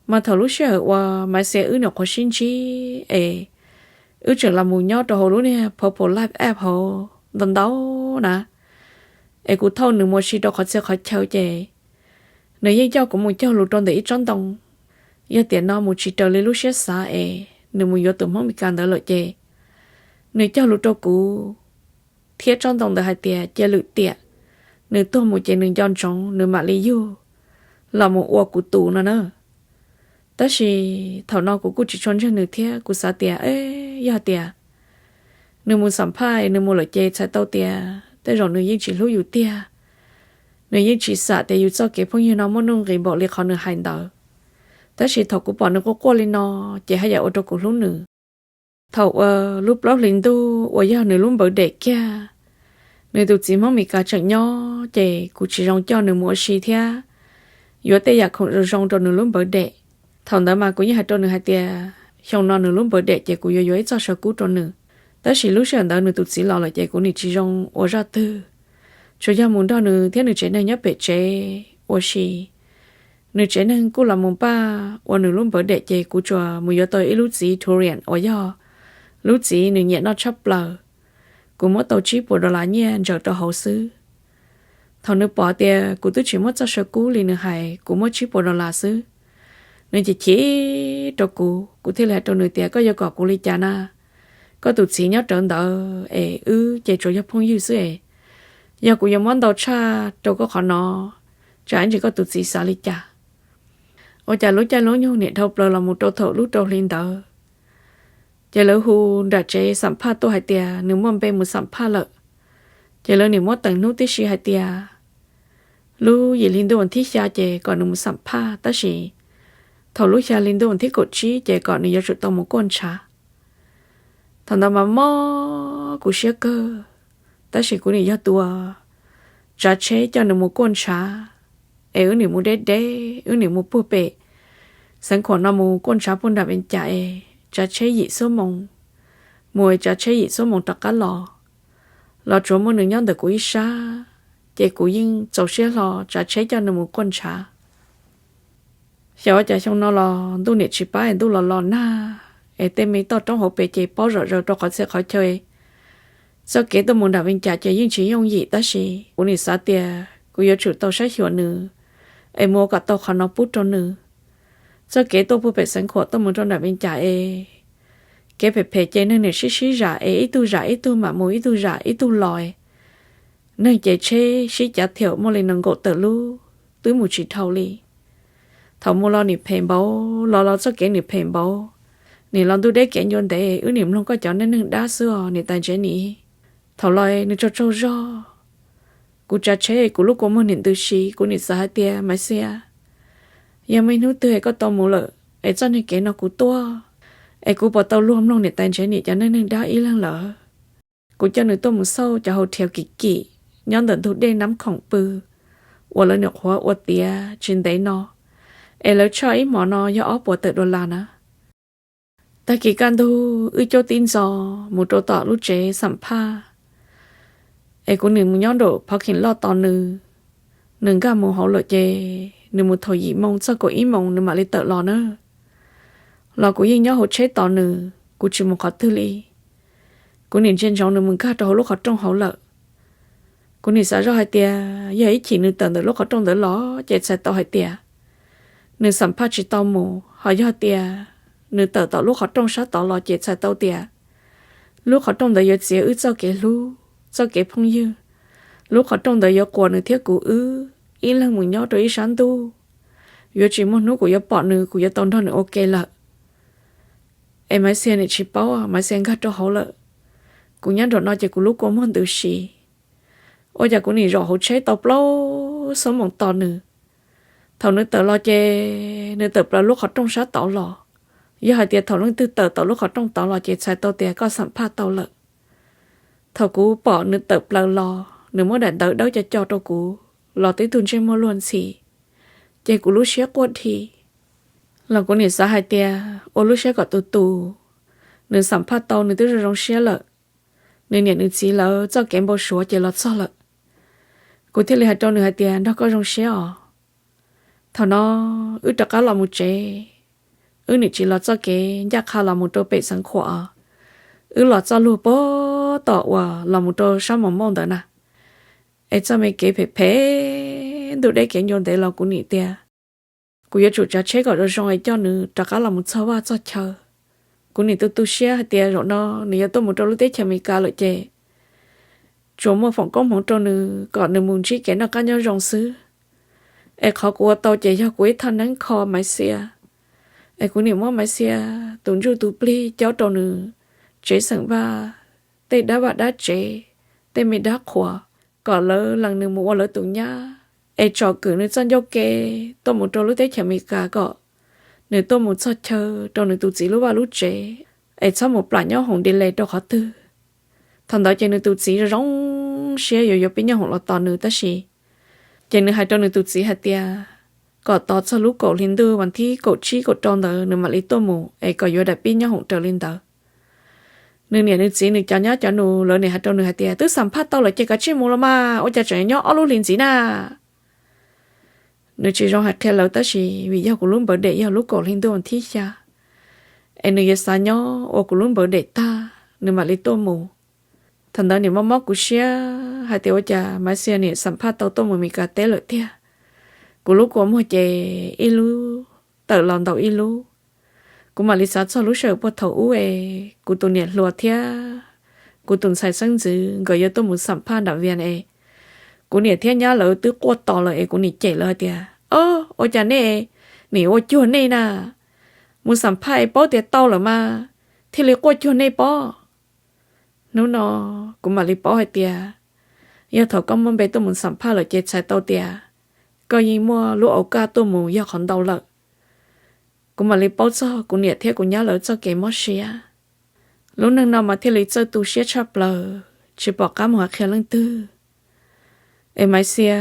Mas thaum lub sij hawm uas Maiv Xia wb nyuam qhuav sib ntsib es wb tseem los mus nyob rau hauv lub niag Purple Life app hauv ntau ntau na, es kuv thauj nws mus ua si rau qhov txhia qhov chaw ces nws yeej coj kuv mus cog lus rau ntawm ib tsob ntoo. Yog tiam no mus tsis raws li lub siab xav es nws mus yuav tus Hmoob Meskas ntawd lawm ces nws cog lus rau kuv thiab tsob ntoo ntawd hais tias cia lwm tiam nws tuag mus ces nws nco ntsoov nws mam li yug los mus ua kuv tus no na. Tab sis thaum no kuv kuj tsis tshua ntseeg nws thiab kuv xav tias yog tias nws mus xam phaj nws mus lawm ces txhais tau tias tej zaum nws yeej tsis hlub yus tiag, nws yeej tsis xam tias yus txoj kev phooj ywg no muaj nuj nqis npaum li qhov nws hais ntawd. Tab sis thaum kuv pom nws quaj quaj li no ces haj yam ua rau kuv hlub nws. Thaum uas lub plaub hlis ntuj uas yog nws lub npawv dam kiag, nws tus txiv Hmoob Meskas tseem nyob ces kuv tsis zoo coj nws mus ua si thiab yuav tej yam khoom zoo zoo rau nws lub npawv dam. Thaum ntawd mas kuv yeej hais rau nws hais tias xyoo no nws lub npawv dam ces kuv yuav yuav ib txoj saw kub rau nws. Tab sis lub sij hawm ntawd nws tus txiv los lawm ces kuv nim tsis zoo ua zaj twg, tsuas yog mus nrog nws thiab nws tsev neeg nyob pem tsev ua si. Nws tsev neeg kuj los mus npaj ua nws lub npawv dam ces kuv tsuas mus yuav tau ib lub txiv durian uas yog lub txiv nws nyiam noj tshaj plaws. Kuv muab tau tsib puas dollar nyiaj ntsaws rau hauv xwb. Thaum nws pom tias kuv twb tsis muab txoj saw kub li nws hais, kuv muab tsib puas dollar xwb, nws chim chim rau kuv, kuv thiaj li hais rau nws tias, koj yuav kom kuv li cas na? Koj tus txiv nyob rawv ntawd es wb ces tsuas yog phooj ywg xwb es, yog kuv yuav muab ntau tshaj rau koj qhov no, tsam ib ntsis koj tus txiv xav li cas? Ua cas lub caij lub nyoog nim dhau plaws los mus rau thaum lub rau hli ntawd, ces lawv hu nram tsev xam phaj tuaj hais tias nws muaj npe mus xam phaj lawm. Ces lawv nim muab teem hnub tib si hais tias lub yim hli ntuj vas thib xya ces kom nws mus xam phaj, tab sis thaum lub xya hli ntuj vas thib kaum tsib ces kom nws yuav tsum tau mus kuaj ntshav. Thaum ntawd mas mob kuv siab kawg, tab sis kuv nim yog tus tsav tsheb coj nws mus kuaj ntshav, es wb nim mus deb deb, wb nim mus puag pem Xeev Khuam no mus kuaj ntshav puag nram Vees Cas es tsav tsheb yim xuab moos mus, tsav tsheb yim xuab moos rov qab los, los tsuav muaj nws nyob ntawm kuv ib sab, ces kuv yeej txaus siab hlo tsav tsheb coj nws mus kuaj ntshav. Xyov ua cas xyoo no los ntuj nim tsis pab es ntuj los los nag, es tej me toj roob hauv pes ces pob zom zaws rau qhov txhia qhov chaw. Txoj kev tuaj mus nram Vees Cas ces yeej tsis yooj yim, tab sis kuv nim xav tias kuv yuav tsum tau saib xyuas nws es mus ua kom tau qhov no pub rau nws. Txoj kev tuaj puag pem Xeev Khuam tuaj mus rau nram Vees Cas es kev phem phem ces neeg nim sib sib zam es ib tug zam ib tug mam mus, ib tug zam ib tug los. Neeg ces tsheb sib cav thiam muaj li nees nkaum tawm lub twb mus tsis dhau li. Thaum mus los nim phem npaum, los los txoj kev nim phem npaum, nim los ntuj deb kev ncua ntev, wb nim mloog koj cov neej neeg dab xwb os niam tais Ntsev Nim. Thaum los nws tsaug tsaug zog, kuv tsav tsheb kuv lub kua muag nim ntws si, kuv nim xav hais tias Maiv Xia, yog muaj ib hnub twg es koj tau mus lawm es txoj niag kev no kuv tuaj, es kuv puas tau luag mloog niam tais Ntsev Nim cov neej neeg dab ib leeg lawm. Kuv coj nws tuaj mus xauj cov hau thiav kim kim nyob ntawm ntug dej Nab Khoom pw, uas lawv nyuam qhuav ua tiav tsis ntev no, es lawv tshaj ib hmos no yog ob puas tawm dollar na. Tag kis kaj ntug wb cuab tib ntxo mus rau tom lub tsev xam phaj, es kuv nim mus nyob nraum parking lot tos nws. Nws nkag mus hauv lawm ces nws mus thaum yim moo txog kaum ib moo nws mam li tawm los na. Los kuv yeej nyob hauv tsheb tos nws, kuv tsis mus qhov twg li. Kuv nim ntsia ntsoov nws mus nkag rau hauv lub qhov rooj hauv lawm. Kuv nim xav zoj hais tias yog ib chim nws tawm ntawm lub qhov rooj ntawd los ces txhais tau hais tias nws xam phaj tsis tau mus, ho yog tias nws tawm tom lub qhov rooj sab tod los ces txhais tau tias lub qhov rooj ntawd yuav txiav wb txoj kev hlub, txoj kev phooj ywg. Lub qhov rooj ntawd yuav quas nws thiab kuv wb ib leeg mus nyob rau ib sab ntuj. Yuav tsis muaj hnub kuv yuav pom nws, kuv yuav tau nrog nws ua ke lawm. Es Maiv Xia nim tsis paub, Maiv Xia nkag rau hauv lawm. Kuv nyob nraum no ces kuv lub kua muag ntws si. Ua cas kuv nim zaum hauv tsheb tau plaub xuab moos tos nws. Thaum nws tawm los ces nws tawm plaws lub qhov rooj sab tod los. Yog hais tias thaum leej twg tawm tom lub qhov rooj tod los ces txhais tau tias koj xam phaj tau lawm. Thaum kuv pom nws tawm plaws los, nws muab daim ntawv dawb co co rau kuv los tib tug ntsej muag luag ntxhi, ces kuv lub siab quaj dhi. Los kuv nim xav hais tias ua lub siab kom tus tus, nws xam phaj tau nws twb zoo zoo siab lawm. Nws niam nws txiv lawv txoj kev npau suav ces los txog lawm. Kuv thiaj li hais rau nws hais tias nrog koj zoo siab os. Thaum no wb rov qab los mus tsev, wb nim tsis los txoj kev ncaj qha los mus rau pem Xeev Khuam, wb los txoj luag puag tom uas los mus rau sab Moos Mauj ntawd na. Es txoj me kev phem phem ntuj deb kev ncua ntev los kuv nim tias kuv yuav tsum tsav tsheb kom zoo zoo es coj nws rov qab los mus txog vaj txog chaw. Kuv nim tu tu siab hais tias zaum no nws yuav tuaj mus rau lub teb chaws Amelikas lawm ces tsuas muaj foom koob hmoov rau nws kom nws mus ntsib kev noj qab nyob zoo xwb. Es qhov kuv ua tau ces yog kuv ib thaj neeb kho Maiv Xia. Es kuv nim muab Maiv Xia tus ntsuj tus plig cob rau nws tsev xeem vaj, tej dab vaj dab tsev, tej me dab qhuas, kom lawv lees nws mus ua lawv tus nyab, es tsom kwm nws txoj ncauj ke tuaj mus rau lub teb chaws Amelikas kom nws tuaj mus txog chaw rau nws tus txiv lub vaj lub tsev, es txhob mus plam nyob hoom di le rau qhov twg. Thaum ntawd ces nws tus txiv zoo zoo siab yuav yuav peb nyob hoom los tos nws tab sis ces nws hais rau nws tus txiv hais tias kom tos txog lub kaum hli ntuj vas thib kaum tsib kaum rau ntawd nws mam li tuaj mus es kom yuav daim pib nyob hoom raws li ntawd. Nws niam nws txiv nws cov nyab cov nus lawv nim hais rau nws hais tias, twb xam phaj tau lawm ces kav tsij mus los mas, ua cas tseem nyob ob lub hlis ntxiv na. Nws tsis zoo hais qhia lawv tab sis vim yog kuv lub npawv dem yog lub kaum hli ntuj thib xya, es nws yuav xav nyob ua kuv lub npawv dem tag nws mam li tuaj mus. Thaum ntawd nim mob mob kuv siab hais tias ua cas Maiv Xia nim xam phaj tau tuaj mus Mis Kas teb lawm tiag. Kuv lub kua muag ces ib lub tawm los ntaus ib lub. Kuv mam li xav txog lub sij hawm puag thaum ub es kuv tus niam hluas thiab kuv tus ntxhais xeeb ntxwv nkawd yuav tuaj mus xam phaj nram Vias es kuv niam thiab nyab lawv twb quaj tos lawm es kuv nim cem lawv hais tias, o, ua cas nej nim ua cuag nej na, mus xam phaj es paub tias tau lawm mas thiaj li quaj cuag nej pob. Hnub no kuv mam li paub hais tias yog thaum koj muaj npe tuaj mus xam phaj lawm ces txhais tau tias koj yeej muaj lub au kaj tuaj mus yog qhov ntau lawm. Kuv mam li paub txog kuv niam thiab kuv nyab lawv txoj kev mob siab. Lub neej no mas thiaj li txawj tu siab tshaj plaws, tsis pom qab mus hais qhia leej twg. Es Maiv Xia,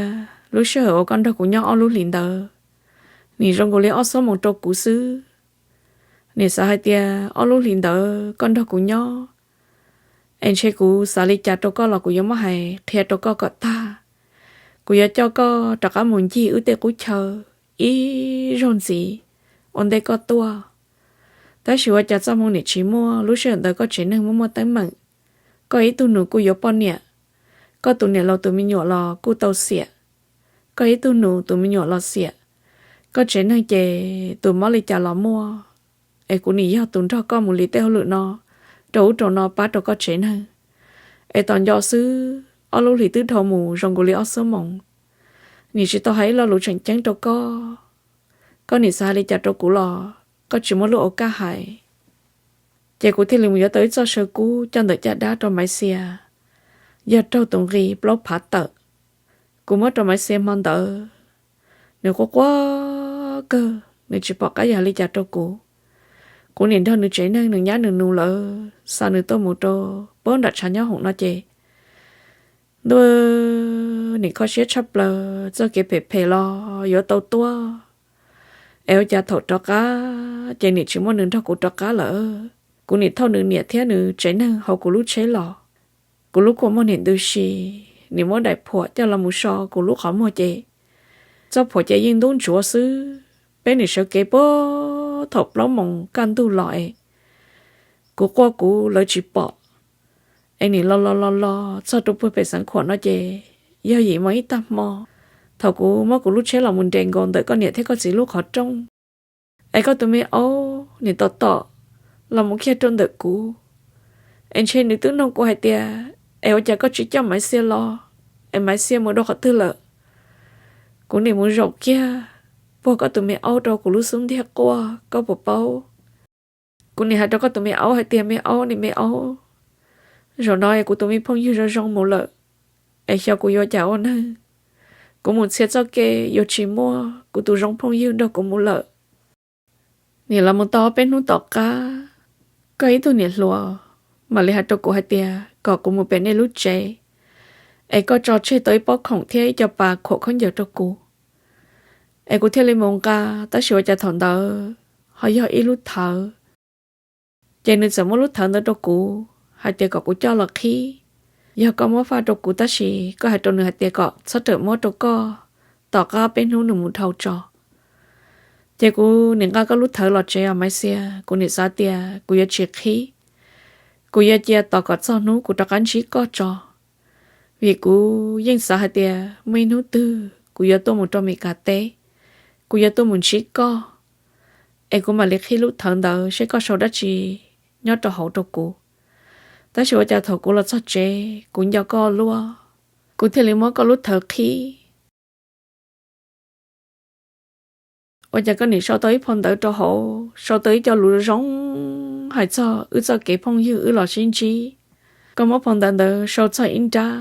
lub sij hawm uas koj nrog kuv nyob ob lub hlis ntawd, nim zoo nkaus li ob xuab moos rau kuv xwb. Nim xav hais tias ob lub hlis ntawd koj nrog kuv nyob, es ntshe kuv xav li cas rau koj los kuv yuav muab hais qhia rau koj kom tag. Kuv yuav coj koj rov qab mus ncig wb tej qub chaw ib zaug ntxiv ua ntej koj tuaj. Tab sis ua cas txoj hmoo nim tsis muaj, lub sij hawm ntawd koj tsev neeg muaj muaj teeb meem, koj ib tug nus kuj yuav poj niam, koj tus niam laus tus me nyuam los kuj tau xiam, koj ib tug nus tus me nyuam los xiam, koj tsev neeg ces tus mob li cas los muaj. Es kuv nim yog tus nrog koj mus li tej hauj lwm no rau ub rau no pab rau koj tsev neeg. Es tos nco xwb, ob lub hlis twb dhau mus zoo nkaus li ob xuab moos, nim tsis tau hais ib lo lus tseem ceeb rau koj. Koj nim xav hais li cas rau kuv los koj tsis muaj lub au kaj hais. Ces kuv thiaj li mus yuav tau ib txoj saw kub coj ntawm caj dab rau Maiv Xia, yog raug tus nqi plaub phav tawm. Kuv muab rau Maiv Xia hmo ntawd, nws quaj quaj kawg, nws tsis pom qab yuav hais li cas rau kuv. Kuv nim nrog nws tsev neeg nws nyab nws nus lawv xa nws tuaj mus rau pab nram tshav nyob hoom no ces ntuj, nim kho siab tshaj plaws, txoj kev phem phem los yuav tau tuaj. Es ua cas thaum rov qab ces nim tsis muaj nws nrog kuv rov qab lawm. Kuv nim thauj nws niam thiab nws tsev neeg hauv kuv lub tsheb los, kuv lub kua muag nim ntws si, nim muab daim phuam coj los mus so kuv lub qhov muag ces txoj phuam ces yeej ntub ntsuav xwb. Peb nim sawv kev puag thaum plaub moos kaj ntug los es kuv quaj kuv lawv tsis pom. Es nim los los los los txog rau puag pem Xeev Khuam no ces yog yim moos ib tag hmo, thaum kuv muab kuv lub tsheb los mus nres nkaus ntawm koj niam thiab koj txiv lub qhov rooj, es koj tus me aub nim tom tom los mus kiag rau ntawm kuv. Es ntshe nws twb nug kuv hais tias, es ua cas koj tsis coj Maiv Xia los, es Maiv Xia mus dua qhov twg lawm? Kuv nim mus zaum kiag puag koj tus me aub rau kuv lub xub ntiag quaj, koj puas paub? Kuv nim hais rau koj tus me aub hais tias, me aub, niam me aub, zaum no es kuv tus me phooj ywg zoo zoo mus lawm, es xyov kuv yuav cas ua neeg. Kuv mus txhia txoj kev yuav tsis muaj kuv tus zoo phooj ywg nrog kuv mus lawm. Nim los mus tau ob peb hnub tom qab, koj ib tug niam hluas mam li hais rau kuv hais tias kom kuv mus pem nej lub tsev, es koj tso tseg tau ib pob khoom thiab ib co pas khuam khaub ncaws rau kuv. Es kuv thiaj li mus nqa, tab sis ua cas thaum ntawd ho yog ib lub thawv. Ces nws txawm muab lub thawv ntawd rau kuv hais tias kom kuv coj los qhib. Yog koj muab faj rau kuv tab sis koj hais rau nws hais tias kom txhob rawm muab rau koj, tom qab peb hnub nws mus dhau tso. Ces kuv nim nqa koj lub thawv los tsev os Maiv Xia, kuv nim xav tias kuv yuav tsis qhib, kuv yuav cia tos kom txog hnub kuv rov qab ntsib koj tso. Vim kuv yeej xav hais tias muaj ib hnub twg kuv yuav tuaj mus rau Mes Kas teb, kuv yuav tuaj mus ntsib koj, es kuv mam li qhib lub thawv ntawd seb koj sau dab tsi nyob rau hauv rau kuv. Tab sis ua cas thaum kuv los txog tsev kuv nco koj luaj, kuv thiaj li muab koj lub thawv qhib. Ua cas koj nim sau tau ib phau ntawv rau hauv, sau tau ib co lus zoo hais txog wb txoj kev phooj ywg wb los sib ntsib. Koj muab phau ntawv ntawd sau txog ib nrab,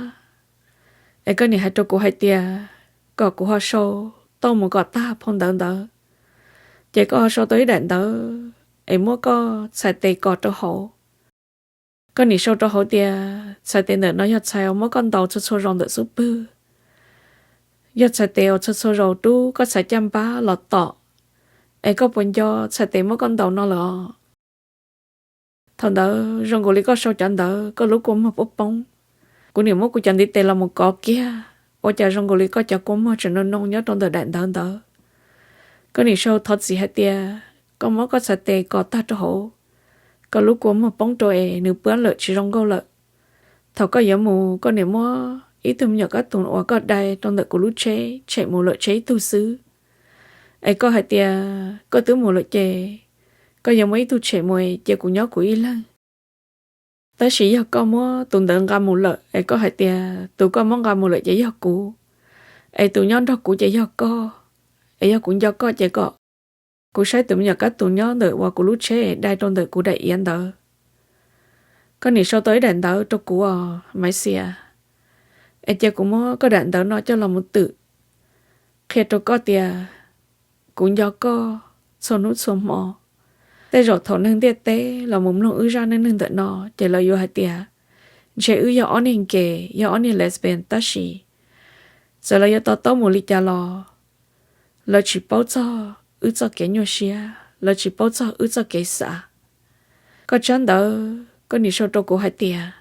es koj nim hais rau kuv hais tias kom kuv ho sau tau mus kom tag phau ntawv ntawd, ces koj ho sau tau ib daim ntawv es muab koj txhais tes kos rau hauv. Koj nim sau rau hauv tias txhais tes ntawm no yog txhais uas muab koj ntaus txhua txhua zaus ntawm xub pwg, yog txhais tes uas txhua txhua zaus rub koj txhais caj npab los tom, es koj puas nco txhais tes muab koj ntaus no lawm os? Thaum ntawd zoo nkaus li koj sau cov ntawv koj lub kua muag poob poob, kuv niam muab kuv cov ntiv tes los mus kov kiag, ua cas zoo nkaus li koj cov kua muag tseem noo noo nyob rau ntawm daim ntawv ntawd. Koj niam sau thov txim hais tias koj muab koj txhais tes kov tag rau hauv, koj lub kua muag poob rau es nws puab lawm tsis zoo nkauj lawm. Thaum koj yuav mus koj niam muab ib tug me nyuam kab tus uas koj dai rau ntawm kuv lub tsheb tshem mus lawm tseg ib tug xwb. Es koj hais tias koj twb mus lawm ces koj yuav muab ib tug tshem mus cia kuv nyob kuv ib leeg. Tab sis yog koj muab tus ntawd nqa mus lawm es koj hais tias tus koj muab nqa mus lawm ces yog kuv, es tus nyob nrog kuv ces yog koj, es yog kuv nco koj ces kom kuv saib tus me nyuam kab tus nyob ntawm uas kuv lub tsheb dai rau ntawm kuv daim iav ntawd. Koj niam sau tau ib daim ntawv rau kuv os Maiv Xia, es cia kuv muab koj daim ntawv no coj los mus twm qhia rau koj tias kuv nco koj txhua hnub txhua hmo. Tej zaum thaum neeg ntiaj teb los mus mloog wb zaj neej neeg ntawm no ces lawv yuav hais tias ntshe wb yog ob niag nkes, yog ob niag lesbian, tab sis txawm lawv yuav to taub mus li cas los lawv tsis paub txog wb txoj kev nyuaj siab, lawv tsis paub txog wb txoj kev xav. Koj tsab ntawv koj niam sau rau kuv hais tias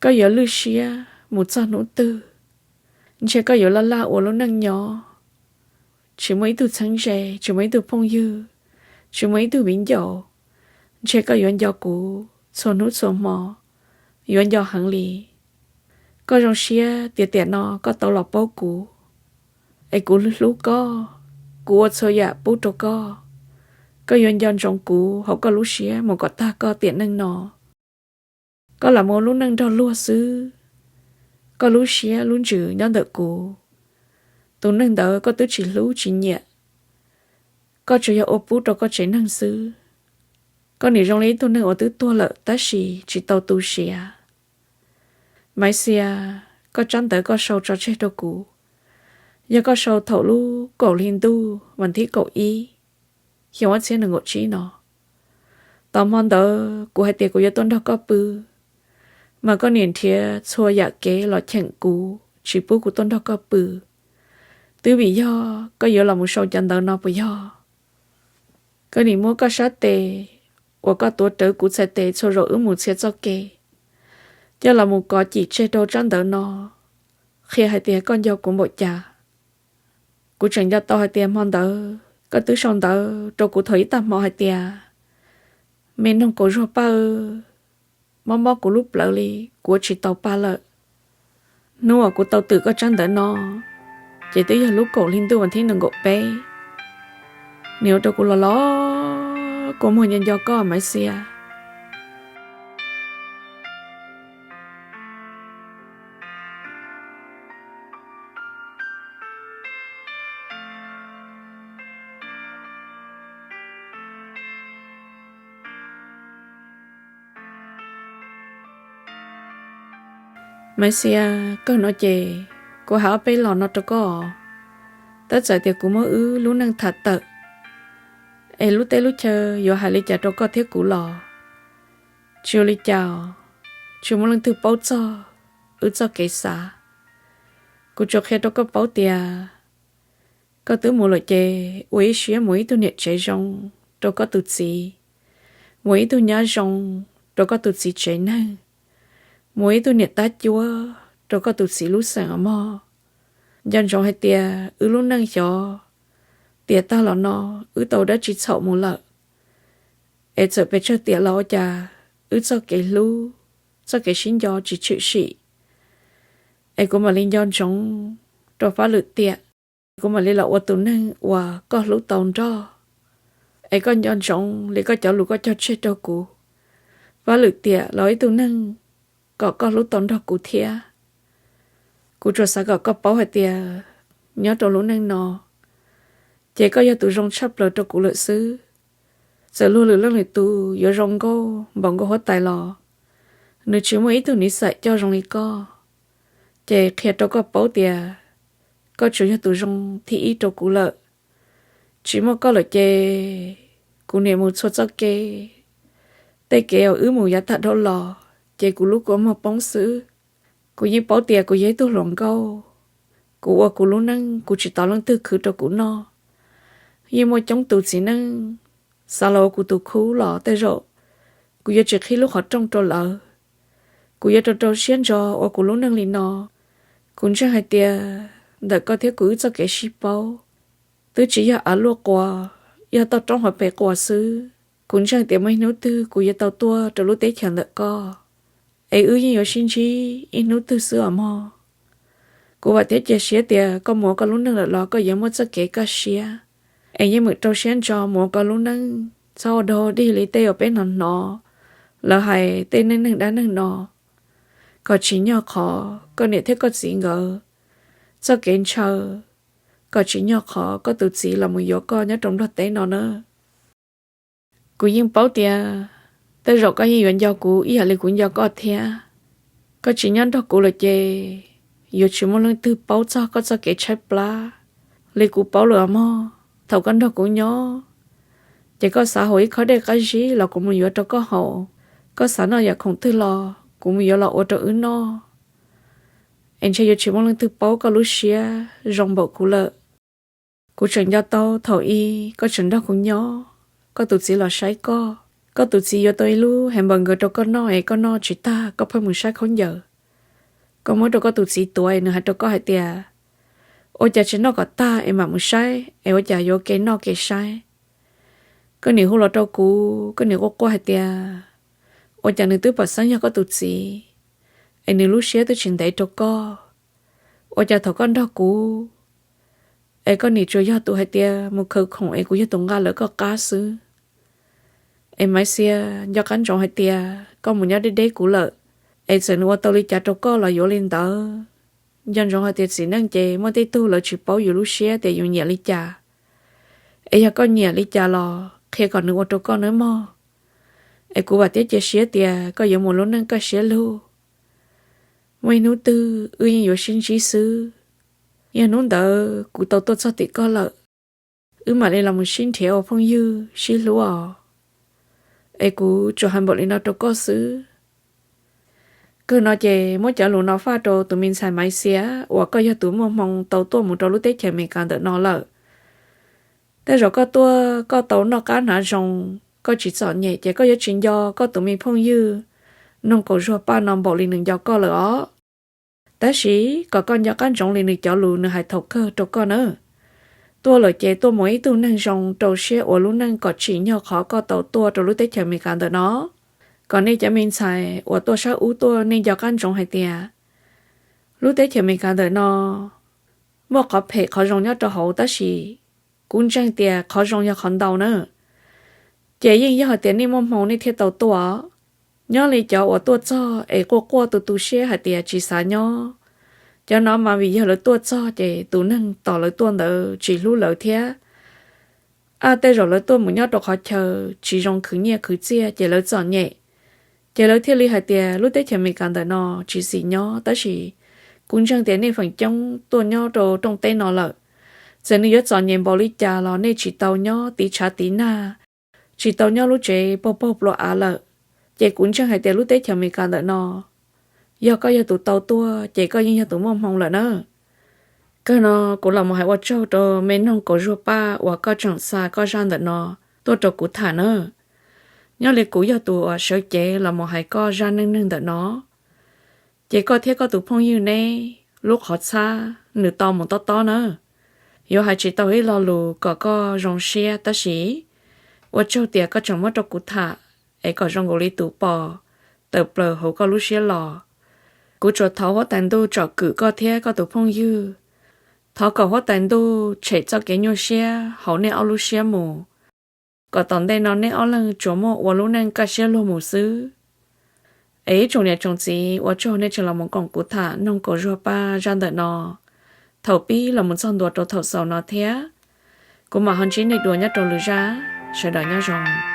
koj yuav lwj siab mus txog hnub twg, ntshe koj yuav laj laj ua lub neej nyob, tsis muaj ib tug txheeb ze, tsis muaj ib tug phooj ywg, tsis muaj ib tug viv ncaus, ntshe koj yuav nco kuv txhua hnub txhua hmo, yuav nco heev li. Koj zoo siab tias tiam no koj tau los paub kuv, es kuv hlub koj, kuv ua txhua yam pub rau koj. Koj yuav nco ntsoov kuv hauv koj lub siab mus kom tag koj tiam neej no. Koj lam mus ua lub neej nrog luag xwb, koj lub siab lub ntsws nyob ntawm kuv. Tus neeg ntawd koj twb tsis hlub tsis nyiam, koj tsuas yog ua pub rau koj tsev neeg xwb. Koj nim zoo li ib tug neeg uas twb tuag lawm tab sis tsis tau tu siav. Maiv Xia, koj tsab ntawv koj sau tso tseg rau kuv, yog koj sau thaum lub kaum hli ntuj vas thib kaum ib, xyoo ob txhiab nees nkaum tsib no. Tau hmo ntawd kuv hais tias kuv yuav tuaj nrog koj pw, mas koj niam nrhiav txhua yam kev los cheem kuv tsis pub kuv tuaj nrog koj pw. Twb vim yog koj yuav los mus sau cov ntawv no puas yog? Koj nim muab koj sab tes uas koj tuav rawv kuv txhais tes txhua zaus wb mus txhia txoj kev coj los mus kov cim tseg rau tsab ntawv no, qhia hais tias koj nco kuv npaum cas. Kuv tseem nco tau hais tias hmo ntawd koj twb sau ntawv rau kuv thaum ib tag hmo hais tias, me noog kaum zuag paj, mob mob kuv lub plawv li, kuv ua tsis tau pa lawm. Hnub uas kuv tau twm koj tsab ntawv no ces twb yog lub kaum hli ntuj vas thib nees nkaum peb. Nim ua rau kuv los los kua muag nco nco koj Maiv Xia. Maiv Xia, kawg no ces kuv hais ob peb los no rau koj. Tab txawm tias kuv muab wb lub neej tham tawm, es lub teb lub chaw yuav hais li cas rau koj thiab kuv los tsis ua li cas, tsis muaj leej twg paub txog wb txoj kev xav. Kuv tsuas qhia rau koj paub tias koj twb mus lawm ces ua ib siab mus ib tug niam tsev zoo rau koj tus txiv, mus ib tug nyab zoo rau koj tus txiv tsev neeg, mus ib tug niam tab cuab rau koj tus txiv lub xeem os mog. Nco ntsoov hais tias wb lub neej xyov tiam tag los no wb tau dab tsi txhaum mus lawm, es txawm pes tsawg tiam los ua cas wb txoj kev hlub, txoj kev sib nco tsis tshwm sim. Es kuv mam li nco ntsoov rau fab lwm tiam, kuv mam li los ua tus neeg uas koj hlub tau nrog, es koj nco ntsoov li koj cov lus koj cog tseg rau kuv. Fab lwm tiam los ib tug neeg kom koj hlub tau nrog kuv thiab. Kuv tsuas xav kom koj paub hais tias nyob rau lub neej no ces koj yog tus zoo tshaj plaws rau kuv lawm xwb. Txawm luag lwm leej lwm tus yuav zoo nkauj npaum nkaus huab tais los nws tsis muaj ib tug niv xais coj zoo li koj. Ces qhia rau koj paub tias koj tsuas yog tus zoo thib ib rau kuv lawm. Tsis muaj koj lawm ces kuv niam mus txhua txoj kev, tej kev uas wb mus yav tag dhau los ces kuv lub kua muag poob xwb. Kuv yeej paub tias kuv yog ib tug hluas nkauj, kuv ua kuv lub neej kuv tsis tos leej twg khwv rau kuv noj. Yeej muaj coob tus txiv neej xav los ua kuv tus khub los tej zaum kuv yuav tsis qhib lub qhov rooj rau lawv. Kuv yuav rau rau siab ntso ua kuv lub neej li no. Kuv ntseeg hais tias ntawm koj thiab kuv wb txoj kev sib paub twb tsis yog av luaj quas, yog toj roob hauv pes quas xwb. Kuv ntseeg tias muaj ib hnub twg kuv yuav tau tuaj rau lub teb chaws ntawm koj, es wb yeej yuav sib ntsib ib hnub twg xwb os mog. Kuv vam thiab cia siab tias koj mus ua koj lub neej lawm los koj yuav muaj txoj kev kaj siab, es yeej meem rau siab ntso mus ua koj lub neej, txhob ua dog dig li tej uas peb hnov hnov lawv hais tej neej neeg dab neeg no, kom tsim nyog qhov koj niam thiab koj txiv nkawd txoj kev ntshaw, kom tsim nyog qhov koj tus txiv los mus yuav koj nyob rau Nplog teb no na. Kuv yeej paub tias tej zaum koj yeej yuav nco kuv ib yam li kuv nco koj thiab. Koj tsis nyob nrog kuv lawm ces yuav tsis muaj leej twg paub txog koj txoj kev tshaib plab li kuv paub lawm os mog. Thaum koj nrog kuv nyob, ces koj xav haus ib khob dej qab zib los kuv mus yuav rau koj haus, koj xav noj yam khoom twg los kuv mus yuav los ua rau wb noj. Es ntshe yuav tsis muaj leej twg paub koj lub siab zoo npaum kuv lawm. Kuv tseem nco tau thaum ub koj tseem nrog kuv nyob, koj tus txiv los saib koj, koj tus txiv yuav tau ib lub hamburger rau koj noj es koj noj tsis tag koj pheej mus saib khaub ncaws. Koj muab rau koj tus txiv tuav es nws hais rau koj hais tias, ua cas tsis noj kom tag es mam mus saib, es ua cas yuav ke noj ke saib. Koj niam hu los rau kuv, koj niam quaj quaj hais tias, ua cas nws twb pom xeeb yog koj tus txiv, es nws lub siab twb tsis ntev rau koj, ua cas thaum koj nrog kuv es koj niam tsuas yog tus hais tias mus khaws khoom es kuv yog tus nqa lawv koj qab xwb. Es Maiv Xia nco qab ntsoov hais tias koj mus nyob deb deb kuv lawm, es txawm nws ua tau li cas rau koj los yuav li ntawd. Nco ntsoov hais tias txiv neej ces muaj tej tug lawv tsis paub yus lub siab tias yus nyiam li cas. Es yog koj nyiam li cas los qhia kom nws ua rau koj nawb mog. Es kuv vam thiab cia siab tias koj yuav mus lub neej kaj siab lug. Muaj ib hnub twg wb yeej yuav sib ntsib xwb. Yog hnub ntawd kuv tau tuaj txog tim koj lawm, wb mam li los mus sib nrhiav ua phooj ywg sib hlub os. Es kuv tsuas hais npaum li no rau koj xwb. Kawg no ces muab cov lus no faj rau tus me ntxhais Maiv Xia uas koj yog tus muaj hmoo tau tuaj mus rau lub teb chaws Amelikas ntawm no lawm. Tej zaum koj tuaj koj tau noj qab hnav zoo, koj tsis txom nyem ces koj yuav tsis nco koj tus me phooj ywg Noog Kaum Zuag Paj no npaum li nws nco koj lawm os. Tab sis kom koj nco qab ntsoov li nws cov lus nws hais thaum kawg rau koj nawb. Tuaj lawm ces tuaj mus ib tug neeg zoo rau siab ua lub neej kom tsim nyog qhov koj tau tuaj rau lub teb chaws Amelikas ntawm no. Kom nej cov me ntxhais uas tuaj sab ub tuaj nej nco qab ntsoov hais tias lub teb chaws Amelikas ntawm no muaj qhov phem qhov zoo nyob rau hauv tab sis kuv ntseeg tias qhov zoo yog qhov ntau na. Ces yeej yog hais tias nej muaj hmoo nej thiaj tau tuaj. Nyob li cov uas tuaj txog es quaj quaj tu tu siab hais tias tsis xav nyob, cov no mas vim yog lawv tuaj txog ces tus neeg tos lawv tuaj ntawd tsis hlub lawv thiab. Ab, tej zaum lawv tuaj mus nyob rau qhov chaw tsis zoo khwv nyiaj khwv txiaj ces lawv txom nyem, ces lawv thiaj li hais tias lub teb chaws Amelikas ntawm no tsis xis nyob. Tab sis kuv ntseeg tias nej feem coob tuaj nyob rau rooj teb no lawm, txawm nws yuav txom nyem npaum li cas los nej tsis tau nyob tiv tshav tiv nag, tsis tau nyob lub tsev paug paug plua av lawm. Ces kuv ntseeg hais tias lub teb chaws Amelikas ntawm no, yog koj yog tus tau tuaj ces koj yeej yog tus muaj hmoo lawm na. Kawg no kuv los mus hais ua tsaug rau me Noog Kaum Zuag Paj uas koj tseem xa koj zaj ntawm no tuaj rau kuv tham na. Nyob li kuv yog tus uas sawv cev los mus hais koj zaj neej neeg ntawm no, ces koj thiab koj tus phooj ywg neb lub qhov txhab nws tau mus tob tob na. Yuav hais tsis tau ib lo lus kom koj zoo siab tab sis ua tsaug tias koj tseem muab rau kuv tham es kom zoo nkaus li tus pos tawm plaws hauv koj lub siab los. Kuv tsuas thov huab tais ntuj tsom kwm koj thiab koj tus phooj ywg. Thov kom huab tais ntuj tshem txoj kev nyuaj siab hauv nej ob lub siab mus, kom tom ntej no nej ob leeg tsuas muaj ua lub neej kaj siab luag mus xwb. Es ib tsoom niam tsoom txiv, ua tsaug nej tseem los mus koom kuv tham Noog Kaum Zuag Paj zaj ntawm no thaum pib los mus txog ntua rau thaum xaus no thiab. Kuv mam ho ntsib nej dua nyob rau lwm zaj, sawv daws nyob zoo.